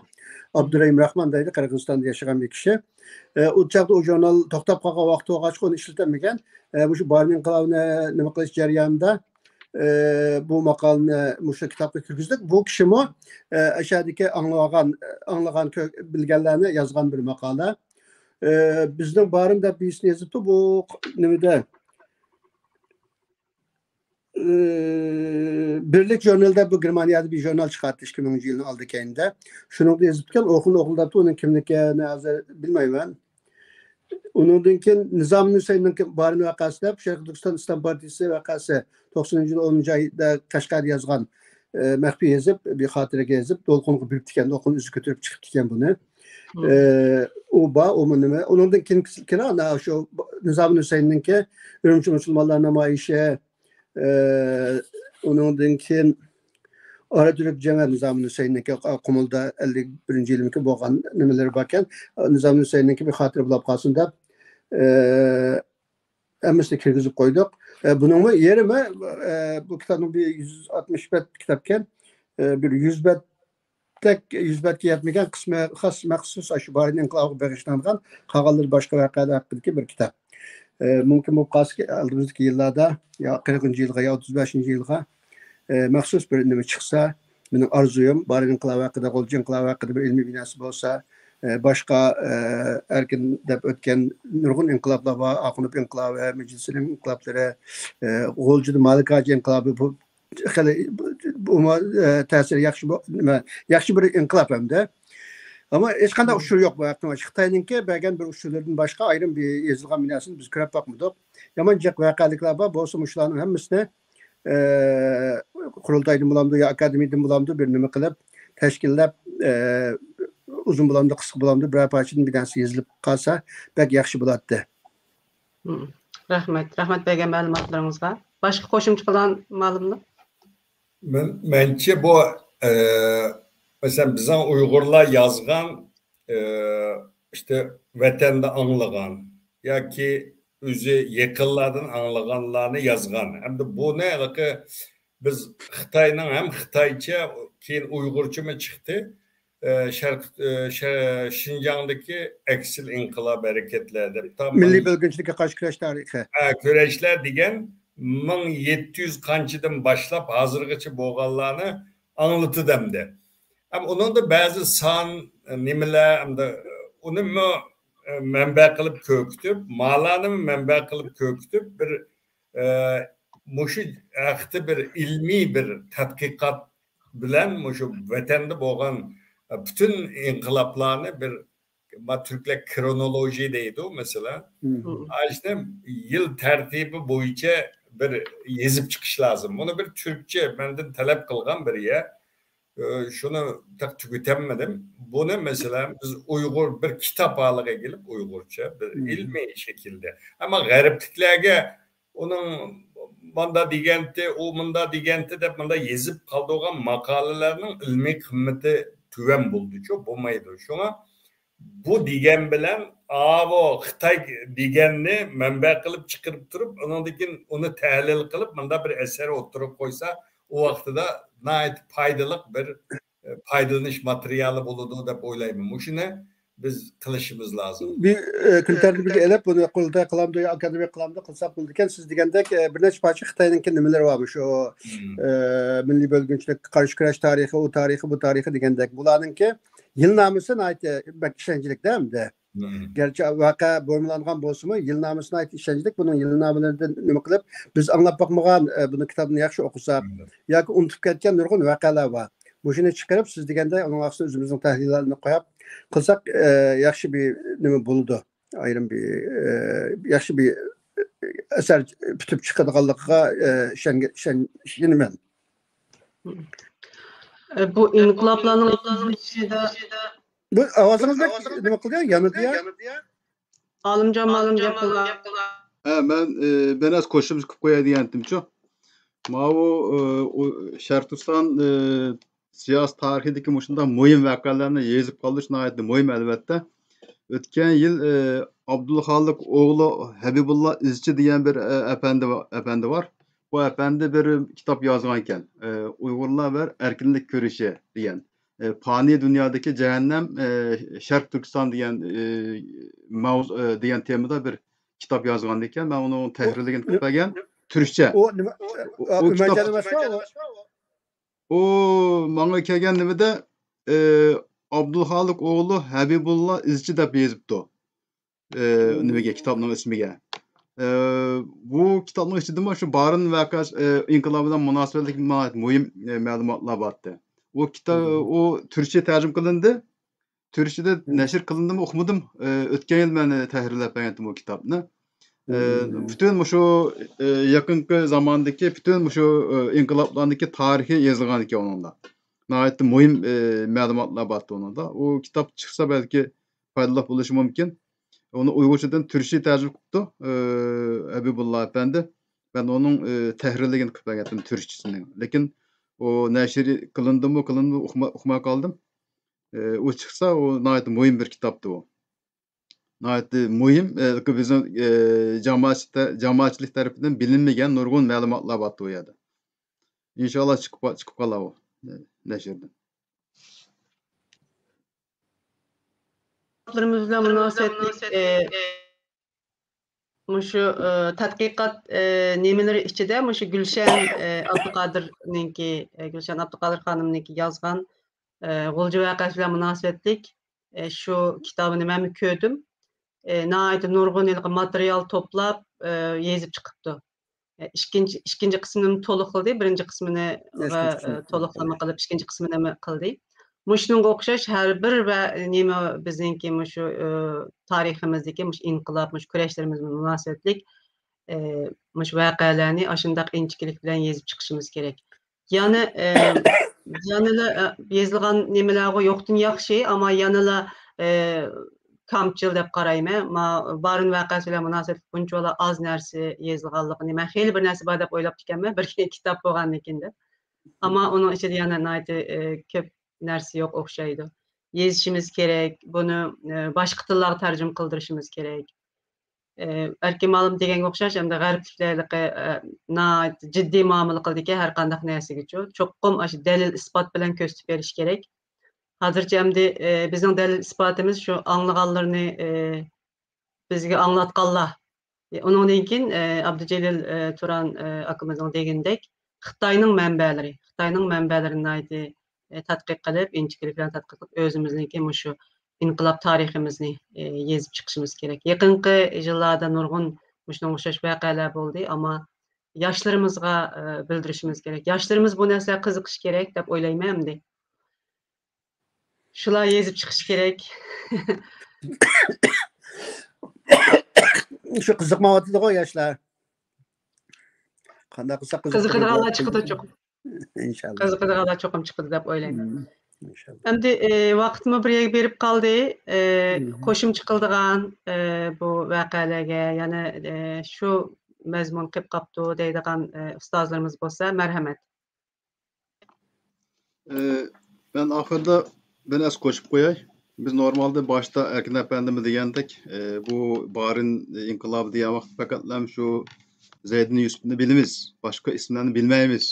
ئابدۇرېھىم راخمان دەيدۇ، قىرغىزىستاندا ياشىغان بىر كىشى. ئە، ئۇ چاغدا ئۇ ژۇرنال توختاپ قالغان ۋاقتى بولغاچقا ئۇنى ئىشلىتەلمىگەن. ئە، مۇشۇ بارىن ئىنقىلابىنى نېمە قىلىش جەريانىدا، ئە، بۇ ماقالىنى مۇشۇ كىتابقا كىرگۈزدۇق. بۇ كىشىمۇ، ئە، ئەشەدىكى ئاڭلىغان، ئاڭلىغان، كۆ-، بىلگەنلەرنى يازغان بىر ماقالە. ئە، بىزنىڭ بارىن دەپ بىرسىنى يېزىپتۇ. بۇ نېمىدە، ئى، بىرلىك ژۇرنىلىدا، بۇ گېرمانىيەدە بىر ژۇرنال چىقارتتى ئىككى مىڭىنچى يىلنىڭ ئالدى كەينىدە. شۇنىڭدا يېزىپتىكەن، ئوخۇل ئوخۇل دەپتۇ، ئۇنىڭ كىملىكىنى ھازىر بىلمەيمەن. ئۇنىڭدىن كېيىن نىزامىن ھۈسەيىننىڭ بارىن ۋەقەسى دەپ، شەرقىي تۈركىستان ئىسلام پارتىيىسى ۋەقەسى، توقسىنىنچى يىل ئونىنچى ئايدا قەشقەردە يازغان، ئى، مەخپىي يېزىپ، بىر خاتىرىگە يېزىپ، دولقۇنغا بېرىپتىكەن، دولقۇن ئۆزى كۆتۈرۈپ چىقىپتىكەن بۇنى. ئى، ئۇ بار، ئۇمۇ نېمە. ئۇنىڭدىن كېيىن كېلە، ئانا شۇ نىزامىن ھۈسەيىننىڭكى ئۈرۈمچى مۇسۇلمانلار نامايىشى، ئى، ئۇنىڭدىن كېيىن ئارا تۈرك جەڭى، نىزامىن ھۈسەيىننىڭكى قۇمۇلدا ئەللىك بىرىنچى يىلىمكى بولغان نېمىلىرى باركەن. نىزامىن ھۈسەيىننىڭكى بىر خاتىرە بولاپ قالسۇن دەپ، ئى، ھەممىسىنى كىرگۈزۈپ قويدۇق. ئى، بۇنىڭمۇ يېرىمى، ئى، بۇ كىتابنىڭ بىر يۈز ئاتمىش بەت كىتابكەن. ئى، بىر يۈز بەت تەك يۈز بەتكە يەتمىگەن قىسمى خاس مەخسۇس ئاشۇ بارىن ئىنقىلابىغا بېغىشلانغان، قالغانلىرى باشقا ۋەقەلەر ھەققىدىكى بىر كىتاب. ئى، مۇمكىن بولۇپ قالسا، ئالدىمىزدىكى يىللاردا يا قىرىقىنچى يىلغا، يا ئوتتۇز بەشىنچى يىلغا، ئى، مەخسۇس بىر نېمە چىقسا، مېنىڭ ئارزۇيۇم، بارىن ئىنقىلابى ھەققىدە، غۇلجا ئىنقىلابى ھەققىدە بىر ئىلمىي بىناسى بولسا، ئى، باشقا، ئى، ئەركىن دەپ ئۆتكەن نۇرغۇن ئىنقىلابلار بار، ئاخۇنۇف ئىنقىلابى، مەجلىسلىرىنىڭ ئىنقىلابلىرى، ئى، غۇلجىدا مالىك ھاجى ئىنقىلابى، بۇ خېلى بۇمۇ، ئە، تەسىرى ياخشى بۇ، نېمە، ياخشى بىر ئىنقىلاب ھەمدە. ئەمما ھېچقانداق ئۇچۇر يوق بۇ ھەقتە. خىتاينىڭكى بەرگەن بىر ئۇچۇرلىرىدىن باشقا ئايرىم بىر يېزىلغان بىر نەرسىنى بىز كۆرۈپ باقمىدۇق. يامان جىق ۋەقەلىكلەر بار. بولسىمۇ شۇلارنىڭ ھەممىسىنى، ئە، قۇرۇلتايدىن بولامدۇ يا ئاكادېمىيەدىن بولامدۇ بىر نېمە قىلىپ، تەشكىللەپ، ئە، ئۇزۇن بولامدۇ، قىسقا بولامدۇ، بىرەر پارچىدىن بىر نەرسە يېزىلىپ قالسا بەك ياخشى بولاتتى. مم. رەھمەت. رەھمەت بەرگەن مەلۇماتلىرىڭىزغا. باشقا قوشۇمچە قىلغان مالۇملار؟ مەن، مەنچە بۇ، ئە، مەسىلەن، بىزنىڭ ئۇيغۇرلار يازغان، ئە، ئىشتە ۋەتەندە ئاڭلىغان ياكى ئۆزى يېقىنلاردىن ئاڭلىغانلارنى يازغان. ھەمدە بۇنى ھېلىقى بىز خىتاينىڭ ھەم خىتايچە، كېيىن ئۇيغۇرچىمۇ چىقتى. ئە، شەرق، ئە، شە-، شىنجاڭدىكى ئەكسىل ئىنقىلاب ھەرىكەتلەر دەپ تا مىللىي مىڭ بۆلگۈنچىلىككە قارشى كۈرەش تارىخى. ھە، كۈرەشلەر دېگەن مىڭ يەتتە يۈز قانچىدىن باشلاپ ھازىرغىچە بولغانلارنى ئاڭلىتىدۇ ئەمدى. ھەم ئۇنىڭدا بەزى سان، نېمىلەر، ئەمدى ئۇنىمۇ ئە، مەنبە قىلىپ كۆركىتىپ، مالانىمۇ مەنبە قىلىپ كۆركىتىپ، بىر، ئە، مۇشۇ ھەقتە بىر ئىلمىي بىر تەتقىقات بىلەن مۇشۇ ۋەتەندە بولغان، ئە، پۈتۈن ئىنقىلابلارنى بىر، ما، تۈركلەر كرونولوژىيە دەيدۇ، مەسىلەن. مم. ئاشۇنى يىل تەرتىپى بويىچە بىر يېزىپ چىقىش لازىم. بۇنى بىر تۈركچە مەندىن تەلەپ قىلغان بىر يەر. ئى، شۇنى تېخى تۈگىتەلمىدىم. بۇنى، مەسىلەن، بىز ئۇيغۇر بىر كىتاب ھالىغا كېلىپ، ئۇيغۇرچە بىر مم. ئىلمىي شەكىلدە. ئەمما غەربلىكلەرگە ئۇنىڭ ماندا دېگەنتى، ئۇ مۇندا دېگەنتى دەپ مۇندا يېزىپ قالدۇرغان ماقالىلەرنىڭ ئىلمىي قىممىتى تۆۋەن بولىدۇچۇ، بولمايدۇ. شۇڭا بۇ دېگەن بىلەن، ئاۋۇ خىتاي دېگەننى مەنبە قىلىپ چىقىرىپ تۇرۇپ، ئۇنىڭدىن كېيىن ئۇنى تەھلىل قىلىپ، مۇنداق بىر ئەسەر ئوتتۇرىغا قويسا، ئۇ ۋاقتىدا ناھايىتى پايدىلىق بىر، ئە، پايدىلىنىش ماتېرىيالى بولىدۇ دەپ ئويلايمەن. مۇشۇنى بىز قىلىشىمىز لازىم. بىر، ئە، كۈن تەرتىپىگە ئېلىپ، بۇنى قۇرۇلتاي قىلامدۇ يا ئاكادېمىيە قىلامدۇ قىلساق بولىدىكەن. سىز دېگەندەك، ئە، بىر نەچچە پارچە خىتاينىڭكى نېمىلىرى بار، مۇشۇ، مم. ئە، مىللىي بۆلگۈنچىلىك، قارشى كۈرەش تارىخى، ئۇ تارىخى، بۇ تارىخى دېگەندەك. بۇلارنىڭكى يىلنامىسى ناھايىتى بەك ئىشەنچلىك-دە ئەمدى. مم. گەرچە ۋەقە بۇرمىلانغان بولسىمۇ، يىلنامىسى ناھايىتى ئىشەنچلىك. بۇنىڭ يىلنامىلىرىدىن نېمە قىلىپ، بىز ئاڭلاپ باقمىغان، ئە، بۇنى كىتابنى ياخشى ئوقۇساق، مم. ياكى ئۇنتۇپ كەتكەن نۇرغۇن ۋەقەلەر بار. مۇشۇنى چىقىرىپ، سىز دېگەندەك، ئۇنىڭ ئاستىدا ئۆزىمىزنىڭ تەھلىللەرنى قويۇپ قىلساق، ئە، ياخشى بىر نېمە بولىدۇ. ئايرىم بىر، ئە، ياخشى بىر، ئە، ئەسەر پۈتۈپ چىقىدىغانلىقىغا، ئە، ئىشەنگە-، ئىشەن-، ئىشىنىمەن. ئە، بۇ ئىنقىلابلارنىڭ ئىچىدە بۇ ئاۋازىڭىز بەك نېمە قىلدى يا؟ يانىدى يا؟ ئالىمجان مۇئەللىم گەپ قىلغان. ھە، مەن، ئە، بىر نەرسە قوشۇمچە قىلىپ قوياي دېگەنتىمچۇ. ماۋۇ، ئە، ئۇ شەرقىي تۈركىستان، ئە، سىياسىي تارىخىدىكى مۇشۇنداق مۇھىم ۋەقەلەرنى يېزىپ قالدۇرۇش ناھايىتى مۇھىم، ئەلۋەتتە. ئۆتكەن يىل، ئە، ئابدۇلخالىق ئوغلى ھەبىبۇللا ئىزچى دېگەن بىر، ئە، ئەپەندى ۋا-، ئەپەندى بار. بۇ ئەپەندى بىر كىتاب يازغانىكەن، ئە، «ئۇيغۇرلار ۋە ئەركىنلىك كۈرىشى» دېگەن. ئە، «پانىي دۇنيادىكى جەھەننەم، ئە، شەرق تۈركىستان» دېگەن، ئە، ماۋز-، ئە، دېگەن تېمىدا بىر كىتاب يازغانىكەن. مەن ئۇنىڭ تەھرىرلىكىنى قىلىپ بەرگەن. تۈركچە. ئۇ نېمە؟ ئۇ، ئۇ ئۆمەرجان ئەمەسمۇ ئۇ؟ ئۇ ماڭا كەلگەن نېمىدە، ئى، ئابدۇلخالىق ئوغلى ھەبىبۇللا ئىزچى دەپ يېزىپتۇ. ئى، نېمىگە، كىتابنىڭ ئىسمىگە. ئى، بۇ كىتابنىڭ ئىچىدىمۇ شۇ بارىن ۋەقەسى، ئى، ئىنقىلابى بىلەن مۇناسىۋەتلىك ناھايىتى مۇھىم، ئى، مەلۇماتلار بارتى. ئۇ كىتاب، ئۇ تۈركچە تەرجىمە قىلىندى. تۈركچىدە نەشر قىلىندىمۇ ئۇقمىدىم. ئى، ئۆتكەن يىل مەن تەھرىرلەپ بەرگەنتىم ئۇ كىتابنى. ئى، پۈتۈن مۇشۇ، ئى، يېقىنقى زاماندىكى پۈتۈن مۇشۇ، ئى، ئىنقىلابلارنىڭكى تارىخى يېزىلغانىكەن ئۇنىڭدا. ناھايىتى مۇھىم، ئى، مەلۇماتلار بارتى ئۇنىڭدا. ئۇ كىتاب چىقسا بەلكى پايدىلىق بولۇشى مۇمكىن. ئۇنى ئۇيغۇرچىدىن تۈركچە تەرجىمە قىپتۇ، ئى، ھەبىبۇللا ئەپەندى. مەن ئۇنىڭ، ئى، تەھرىرلىكىنى قىلىپ بەرگەنتىم تۈركچىسىنىڭ. لېكىن ئۇ نەشر قىلىندىمۇ، قىلىندىمۇ ئۇقما-، ئۇقماي قالدىم. ئى، ئۇ چىقسا، ئۇ ناھايىتى مۇھىم بىر كىتابتى ئۇ. ناھايىتى مۇھىم، ئى، بىزنىڭ، ئى، جامائەتچى-، جامائەتچىلىك تەرىپىدىن بىلىنمىگەن نۇرغۇن مەلۇماتلار بارتى ئۇ يەردە. ئىنشاللا چىقىپ، چىقىپ قالار ئۇ، ئى، نەشردىن. كىتابلىرىمىز بىلەن مۇناسىۋەتلىك، ئى، مۇشۇ، ئى، تەتقىقات، ئى، نېمىلىرى ئىچىدە مۇشۇ گۈلشەن، ئى، ئابدۇقادىرنىڭكى، ئى، گۈلشەن ئابدۇقادىر خانىمنىڭكى يازغان، ئى، غۇلجا ۋەقەسى بىلەن مۇناسىۋەتلىك، ئى، شۇ كىتابىنى مەنمۇ كۆردۈم. ئى، ناھايىتى نۇرغۇن ھېلىقى ماتېرىيال توپلاپ، ئى، يېزىپ چىقىپتۇ. ئى، ئىككىنچى، ئىككىنچى قىسمىنى تولۇق قىلدى، بىرىنچى قىسمىنى، ئى، تولۇقلىما قىلىپ، ئىككىنچى قىسمىنى قىلدى. مۇشۇنىڭغا ئوخشاش ھەر بىر ۋە نېمە بىزنىڭكى مۇشۇ، ئى، تارىخىمىزدىكى مۇشۇ ئىنقىلاب، مۇشۇ كۈرەشلىرىمىز بىلەن مۇناسىۋەتلىك، ئى، مۇشۇ ۋەقەلەرنى ئاشۇنداق ئىنچىكىلىك بىلەن يېزىپ چىقىشىمىز كېرەك. يەنە، ئى، يەنىلا، ئى، يېزىلغان نېمىلەرغۇ يوقتىن ياخشى، ئەمما يەنىلا، ئى، كامچىل دەپ قارايمەن. ما-، بارىن ۋەقەسى بىلەن مۇناسىۋەتلىك بۇنچىۋالا ئاز نەرسە يېزىلغانلىقىنى، مەن خېلى بىر نەرسە بار دەپ ئويلاپتىكەنمەن، بىر كىتاب بولغاندىن كېيىن دەپ. ئەمما ئۇنىڭ ئىچىدە يەنە ناھايىتى، ئى، كۆپ نەرسە يوق ئوخشايدۇ. يېزىشىمىز كېرەك، بۇنى، ئى، باشقا تىللارغا تەرجىمە قىلدۇرۇشىمىز كېرەك. ئى، ئەركىن مۇئەللىم دېگەنگە ئوخشاش، ئەمدى غەربلىكلەر ھېلىقى، ئى، ناھايىتى جىددىي مۇئامىلە قىلىدىكەن ھەر قانداق نەرسىگىچۇ. چوقۇم ئاشۇ دەلىل ئىسپات بىلەن كۆرسىتىپ بېرىش كېرەك. ھازىرچە ئەمدى، ئى، بىزنىڭ دەلىل ئىسپاتىمىز شۇ ئاڭلىغانلىرىنى، ئى، بىزگە ئاڭلاتقانلار. ئى، ئۇنىڭدىن كېيىن، ئى، ئابدۇجېلىل، ئى، تۇران، ئى، ئاكىمىزنىڭ دېگىنىدەك، خىتاينىڭ مەنبەلىرى، خىتاينىڭ مەنبەلىرىنى ناھايىتى، ئى، تەتقىق قىلىپ، ئىنچىكىلىك بىلەن تەتقىق قىلىپ، ئۆزىمىزنىڭكى مۇشۇ ئىنقىلاب تارىخىمىزنى، ئى، يېزىپ چىقىشىمىز كېرەك. يېقىنقى يىللاردا نۇرغۇن مۇشۇنىڭغا ئوخشاش ۋەقەلەر بولدى، ئەمما ياشلىرىمىزغا، ئى، بىلدۈرۈشىمىز كېرەك. ياشلىرىمىز بۇ نەرسىلەرگە قىزىقىشى كېرەك دەپ ئويلايمەن ئەمدى. شۇلار يېزىپ چىقىشى كېرەك. شۇ قىزىقمايۋاتىدىغۇ ياشلار. قانداق قىلساق قىزىقىدىغۇ. قىزىقىدىغانلار چىقىدۇ چوقۇم. ئىنشاللا. قىزىقىدىغانلار چوقۇم چىقىدۇ دەپ ئويلايمەن. مم، ئىنشاللا. ئەمدى، ئى، ۋاقىتمۇ بىر يەرگە بېرىپ قالدى. ئى، مم. قوشۇمچە قىلىدىغان، ئى، بۇ ۋەقەلەرگە يەنە، ئى، شۇ مەزمۇن قېلىپ قاپتۇ دەيدىغان، ئى، ئۇستازلىرىمىز بولسا مەرھەمەت. ئى، مەن ئاخىرىدا بىر نەرسە قوشۇپ قوياي. بىز نورمالدا باشتا ئەركىن ئەپەندىمۇ دېگەندەك، ئى، بۇ بارىن ئىنقىلابى دېگەن ۋاقىت پەقەتلا شۇ زەيدىن يۈسۈپنى بىلىمىز، باشقا ئىسىملەرنى بىلمەيمىز.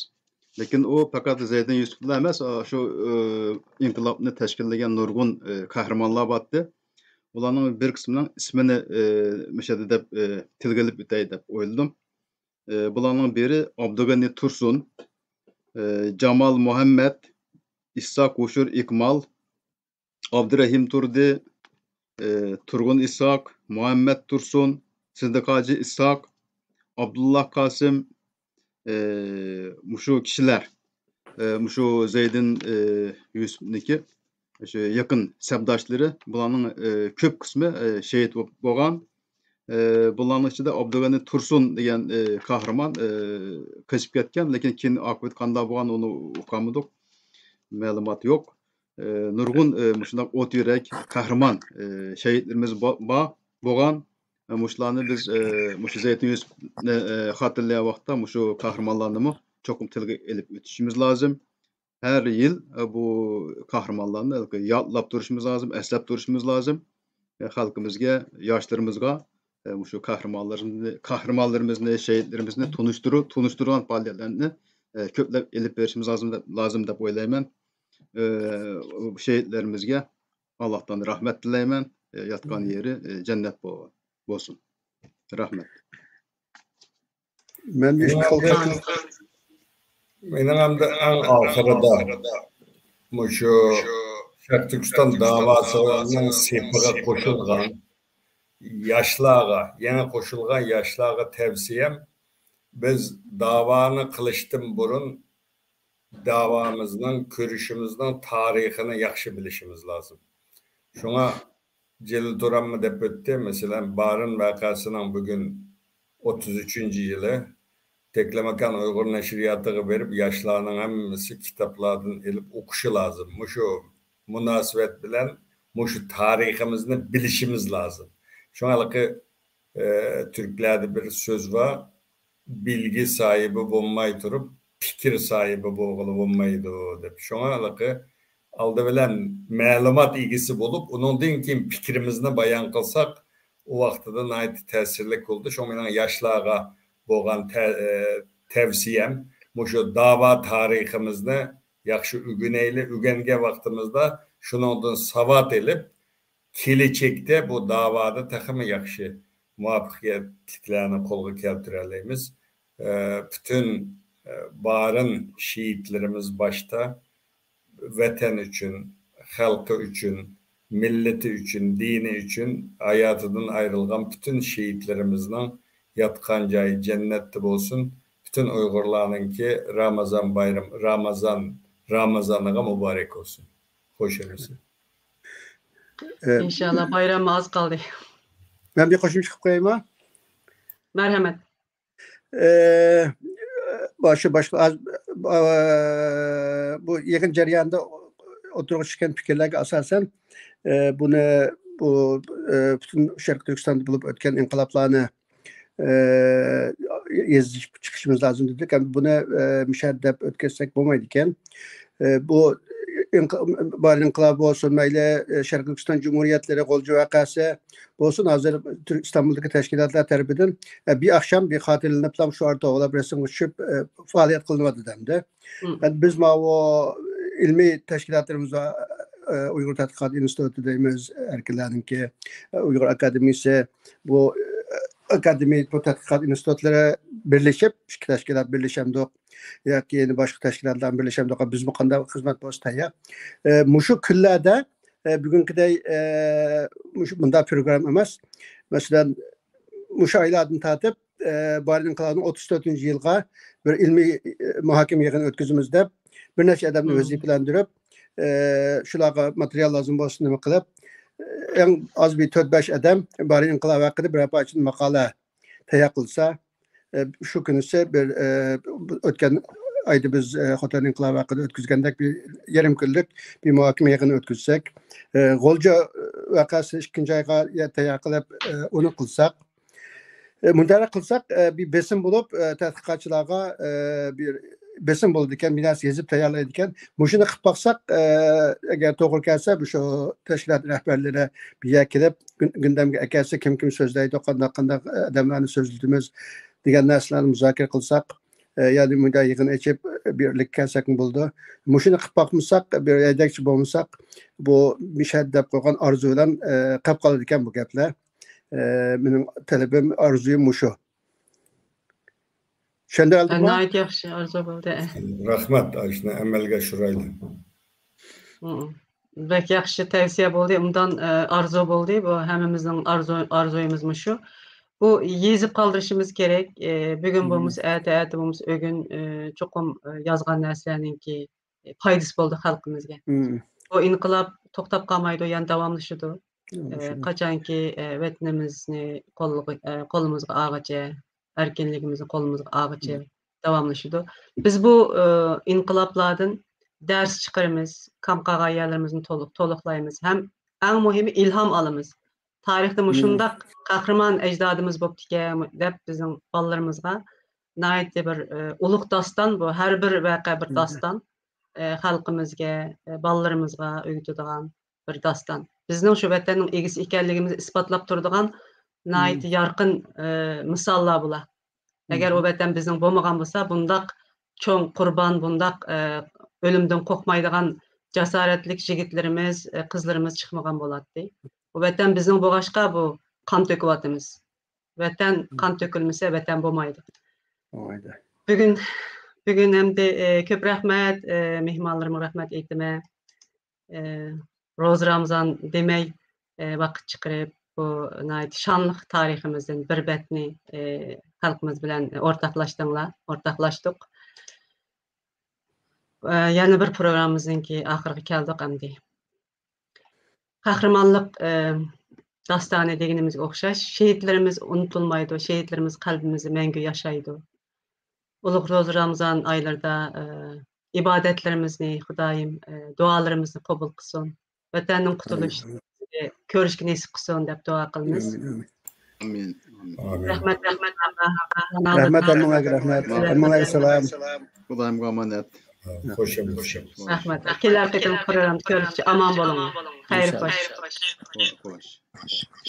لېكىن ئۇ پەقەت زەيدىن يۈسۈپلا ئەمەس، ئا، شۇ، ئى، ئىنقىلابنى تەشكىللىگەن نۇرغۇن، ئى، قەھرىمانلار بارتتى. ئۇلارنىڭ بىر قىسمىنىڭ ئىسمىنى، ئى، مۇشۇ يەردە دەپ، ئى، تىلغا ئېلىپ ئۆتەي دەپ ئويلىدىم. ئى، بۇلارنىڭ بىرى ئابدۇغېنى تۇرسۇن، ئى، جامال مۇھەممەد، ئىسھاق ھوشۇر ئىكمال، ئابدۇرېھىم تۇردى، ئى، تۇرغۇن ئىسھاق، مۇھەممەد تۇرسۇن، سىدىق ھاجى ئىسھاق، ئابدۇللا قاسىم، ئى، مۇشۇ كىشىلەر، ئى، مۇشۇ زەيدىن، ئى، يۈسۈپنىكى شۇ يېقىن سەپداشلىرى، بۇلارنىڭ، ئى، كۆپ قىسمى، ئى، شېھىت بولۇپ بولغان. ئى، بۇلارنىڭ ئىچىدە ئابدۇغېنى تۇرسۇن دېگەن، ئى، قەھرىمان، ئى، قېچىپ كەتكەن، لېكىن كېيىن ئاقىۋىتى قانداق بولغان، ئۇنى ئۇقالمىدۇق. مەلۇمات يوق. ئى، نۇرغۇن، ئى، مۇشۇنداق ئوت يۈرەك، قەھرىمان، ئى، شېھىتلىرىمىز بار، بولغان. ئى، مۇشۇلارنى بىز، ئى، مۇشۇ زەيتۇن يۈسۈپنى، ئى، خاتىرىلىگەن ۋاقىتتا مۇشۇ قەھرىمانلارنىمۇ چوقۇم تىلغا ئېلىپ ئۆتۈشىمىز لازىم. ھەر يىل، ئى، بۇ قەھرىمانلارنى يادلاپ تۇرۇشىمىز لازىم، ئەسلەپ تۇرۇشىمىز لازىم. ئى، خەلقىمىزگە، ياشلىرىمىزغا، ئى، مۇشۇ قەھرىمانلىرىمىزنى، قەھرىمانلىرىمىزنى، شېھىتلىرىمىزنى تونۇشتۇرۇپ، تونۇشتۇرغان پائالىيەتلەرنى، ئى، كۆپلەپ ئېلىپ بېرىشىمىز لازىم دەپ، لازىم دەپ ئويلايمەن. ئى، شېھىتلىرىمىزگە ئاللاھتىن رەھمەت تىلەيمەن. ئى، ياتقان يېرى، ئى، جەننەت بول-، بولسۇن. رەھمەت. مەن مۇشۇ مېنىڭ ئەمدى، مېنىڭ ئەمدى ئەڭ ئاخىرىدا مۇشۇ شەرقىي تۈركىستان داۋاسىنىڭ سېپىغا قوشۇلغان ياشلارغا، يېڭى قوشۇلغان ياشلارغا تەۋسىيەم، بىز داۋانى قىلىشتىن بۇرۇن داۋامىزنىڭ، كۈرىشىمىزنىڭ تارىخىنى ياخشى بىلىشىمىز لازىم. شۇڭا جېلىل تۇرانمۇ دەپ ئۆتتى، مەسىلەن، بارىن ۋەقەسىنىڭ بۈگۈن ئوتتۇز ئۈچىنچى يىلى. تەكلىماكان ئۇيغۇر نەشرىياتىغا بېرىپ، ياشلارنىڭ ھەممىسى كىتابلاردىن ئېلىپ ئوقۇشى لازىم. مۇشۇ مۇناسىۋەت بىلەن مۇشۇ تارىخىمىزنى بىلىشىمىز لازىم. شۇڭا ھېلىقى، ئى، تۈركلەردە بىر سۆز بار، بىلگە ساھىبى بولماي تۇرۇپ، پىكىر ساھىبى بولغىلى بولمايدۇ، دەپ. شۇڭا ھېلىقى ئالدى بىلەن مەلۇمات ئىگىسى بولۇپ، ئۇنىڭدىن كېيىن پىكرىمىزنى بايان قىلساق، ئۇ ۋاقتىدا ناھايىتى تەسىرلىك بولىدۇ. شۇڭا مېنىڭ ياشلارغا بولغان تە-، ئە، تەۋسىيەم، مۇشۇ داۋا تارىخىمىزنى ياخشى ئۆگىنەيلى، ئۆگەنگەن ۋاقتىمىزدا شۇنىڭدىن ساۋات ئېلىپ، كېلىچەكتە بۇ داۋادا تېخىمۇ ياخشى مۇۋەپپەقىيەتلىكلەرنى قولغا كەلتۈرەلەيمىز. ئە، پۈتۈن، ئە، بارىن شېھىتلىرىمىز باشتا ۋەتەن ئۈچۈن، خەلقى ئۈچۈن، مىللىتى ئۈچۈن، دىنى ئۈچۈن ھاياتىدىن ئايرىلغان پۈتۈن شېھىتلىرىمىزنىڭ ياتقان جايى جەننەتتە بولسۇن. پۈتۈن ئۇيغۇرلارنىڭكى رامازان بايرىمى، رامازان، رامازانىغا مۇبارەك بولسۇن. خوش ئۆمۈرسىز. ئى، ئىنشاللا، بايرام ئاز قالدى. مەن بىر قوشۇمچە قىلىپ قويايمۇ؟ مەرھەمەت. ئى، باشقا، باشقا ئاز، ئى، بۇ يىغىن جەريانىدا ئوتتۇرىغا چۈشكەن پىكىرلەرگە ئاساسەن، ئى، بۇنى، بۇ، ئى، پۈتۈن شەرقىي تۈركىستاندا بولۇپ ئۆتكەن ئىنقىلابلارنى، ئى، يېزىپ چىقىشىمىز لازىم دېدۇق. ئەمدى بۇنى، ئى، مۇشۇ يەردە دەپ ئۆتكۈزسەك بولمايدىكەن. ئى، بۇ ئىنق-، بارىن ئىنقىلابى بولسۇن، مەيلى، ئى، شەرقىي تۈركىستان جۇمھۇرىيەتلىرى، غۇلجا ۋەقەسى بولسۇن، ھازىر تۈر-، ئىستانبۇلدىكى تەشكىلاتلار تەرىپىدىن، ئى، بىر ئاخشام بىر خاتىرىلىنىپلا شۇ ئارا توغرىلاپ رەسىمگە چۈشۈپ، ئى، پائالىيەت قىلىنىۋاتىدۇ ئەمدى. مم. ئەمدى بىز ماۋۇ ئىلمىي تەشكىلاتلىرىمىز بار، ئى، ئۇيغۇر تەتقىقات ئىنستىتۇتى دەيمىز، ئەركىنلەرنىڭكى، ئى، ئۇيغۇر ئاكادېمىيىسى، بۇ، ئى، ئاكادېمىيە، بۇ تەتقىقات ئىنستىتۇتلىرى بىرلىشىپ، ئىككى تەشكىلات بىرلىشەمدۇق ياكى يەنە باشقا تەشكىلاتلار بىرلىشەمدۇق، بىزمۇ قانداق خىزمەت بولسا تەييار. ئى، مۇشۇ كۈنلەردە ئە، بۈگۈنكىدەي، ئە، مۇشۇ، بۇنداق پروگرامما ئەمەس. مەسىلەن، مۇشۇ ئايلاردىن تارتىپ، ئە، بارىن ئىنقىلابىنىڭ ئوتتۇز تۆتىنچى يىلىغا بىر ئىلمىي، ئە، مۇھاكىمە يىغىنى ئۆتكۈزىمىز دەپ، بىر نەچچە ئادەمنى ۋەزىپىلەندۈرۈپ، ئە، شۇلارغا ماتېرىيال لازىم بولسا نېمە قىلىپ، ئە، ئەڭ ئاز بىر تۆت-بەش ئادەم بارىن ئىنقىلابى ھەققىدە بىرەر پارچىدىن ماقالە تەييار قىلسا، ئە، شۇ كۈنىسى بىر، ئە، ئۆتكەن ئايدا بىز، ئە، خوتەن ئىنقىلابى ھەققىدە ئۆتكۈزگەندەك بىر يېرىم كۈنلۈك بىر مۇھاكىمە يىغىنى ئۆتكۈزسەك، ئە، غۇلجا ۋەقەسىنى ئىككىنچى ئايغا يە-، تەييار قىلىپ، ئە، ئۇنى قىلساق، ئە، مۇنداقراق قىلساق، ئە، بىر بېسىم بولۇپ، ئە، تەتقىقاتچىلارغا، ئە، بىر بېسىم بولىدىكەن، بىر نەرسە يېزىپ تەييارلايدىكەن. مۇشۇنى قىلىپ باقساق، ئە، ئەگەر توغرا كەلسە، مۇشۇ تەشكىلات رەھبەرلىرى بىر يەرگە كېلىپ، گۈن-، گۈندەمگە ئەكەلسە، كىم كىم سۆزلەيدۇ، قانداق قانداق، ئە، ئادەملەرنى سۆزلىتىمىز دېگەن نەرسىلەرنى مۇزاكىرە قىلساق، ئە، يەنى مۇنداق يىغىن ئېچىپ، بىرلىككە كەلسەكمۇ بولىدۇ. مۇشۇنى قىلىپ باقمىساق، بىر ھەيدەكچى بولمىساق، بۇ مىشەد دەپ قويغان ئارزۇ بىلەن، ئە، قېلىپ قالىدىكەن بۇ گەپلەر. ئە، مېنىڭ تەلىپىم، ئارزۇيۇم مۇشۇ. چۈشەندۈرەلدىممۇ؟ ناھايىتى ياخشى ئارزۇ بولدى. رەھمەت، ئاشۇنى ئەمەلگە ئاشۇرايلى. مم. بەك ياخشى تەۋسىيە بولدى، ئوبدان، ئە، ئارزۇ بولدى. بۇ ھەممىمىزنىڭ ئارزۇ-، ئارزۇيىمىز مۇشۇ. بۇ يېزىپ قالدۇرۇشىمىز كېرەك. ئە، بۈگۈن بولمىسا ئەتە، ئەتە بولمىسا ئۆگۈن، ئە، چوقۇم، ئە، يازغان نەرسىلەرنىڭكى پايدىسى بولىدۇ خەلقىمىزگە. بۇ ئىنقىلاب توختاپ قالمايدۇ، يەنە داۋاملىشىدۇ. ئە، قاچانكى، ئە، ۋەتىنىمىزنى قوللىغا-، ئە، قولىمىزغا ئالغىچە، ئەركىنلىكىمىزنى قولىمىزغا ئالغىچە داۋاملىشىدۇ. بىز بۇ، ئە، ئىنقىلابلاردىن دەرس چىقىرىمىز، كام قالغان يەرلىرىمىزنى تولۇق، تولۇقلايمىز ھەم ئەڭ مۇھىمى ئىلھام ئالىمىز. تارىختا مۇشۇنداق قەھرىمان ئەجدادىمىز بوپتىكەن دەپ بىزنىڭ بالىلىرىمىزغا ناھايىتى بىر، ئە، ئۇلۇغ داستان بۇ. ھەر بىر ۋەقە بىر داستان. ئە، خەلقىمىزگە، ئە، بالىلىرىمىزغا ئۆگىتىدىغان بىر داستان. بىزنىڭ شۇ ۋەتەننىڭ ئىگىسى ئىكەنلىكىمىزنى ئىسپاتلاپ تۇرىدىغان ناھايىتى يارقىن، ئە، مىساللار بۇلار. ئەگەر ئۇ ۋەتەن بىزنىڭ بولمىغان بولسا، بۇنداق چوڭ قۇربان، بۇنداق، ئە، ئۆلۈمدىن قورقمايدىغان جاسارەتلىك يىگىتلىرىمىز، ئە، قىزلىرىمىز چىقمىغان بولاتتى. بۇ ۋەتەن بىزنىڭ بولغاچقا، بۇ قان تۆكۈۋاتىمىز. ۋەتەن قان تۆكۈلمىسە، ۋەتەن بولمايدۇ. بولمايدۇ. بۈگۈن، بۈگۈن ئەمدى، ئە، كۆپ رەھمەت، ئە، مېھمانلىرىمغا رەھمەت ئېيتىمەن. ئە، روزا رامزان دېمەي، ئە، ۋاقىت چىقىرىپ، بۇ ناھايىتى شانلىق تارىخىمىزدىن بىر بەتنى، ئە، خەلقىمىز بىلەن ئورتاقلاشتىڭلار، ئورتاقلاشتۇق. ئە، يەنە بىر پروگراممىمىزنىڭكى ئاخىرىغا كەلدۇق ئەمدى. قەھرىمانلىق، ئە، داستانى دېگىنىمىزگە ئوخشاش، شېھىتلىرىمىز ئۇنتۇلمايدۇ، شېھىتلىرىمىز قەلبىمىزدە مەڭگۈ ياشايدۇ. ئۇلۇغ روزا رامزان ئايلىرىدا، ئە، ئىبادەتلىرىمىزنى خۇدايىم، ئە، دۇئالىرىمىزنى قوبۇل قىلسۇن. ۋەتەننىڭ قۇتۇلۇشىنى كۆرۈشكە نېسىپ قىلسۇن دەپ دۇئا قىلىمىز. ئامىن. ئامىن. رەھمەت، رەھمەت. رەھمەت، ھەممىڭلارغا رەھمەت. ھەممىڭلارغا سالام. خۇدايىمغا ئامانەت. خوش ئامىن. رەھمەت. كېلەر قېتىم پروگرامدا كۆرۈشكىچە ئامان بولۇڭلار. خەير خوش. خوش.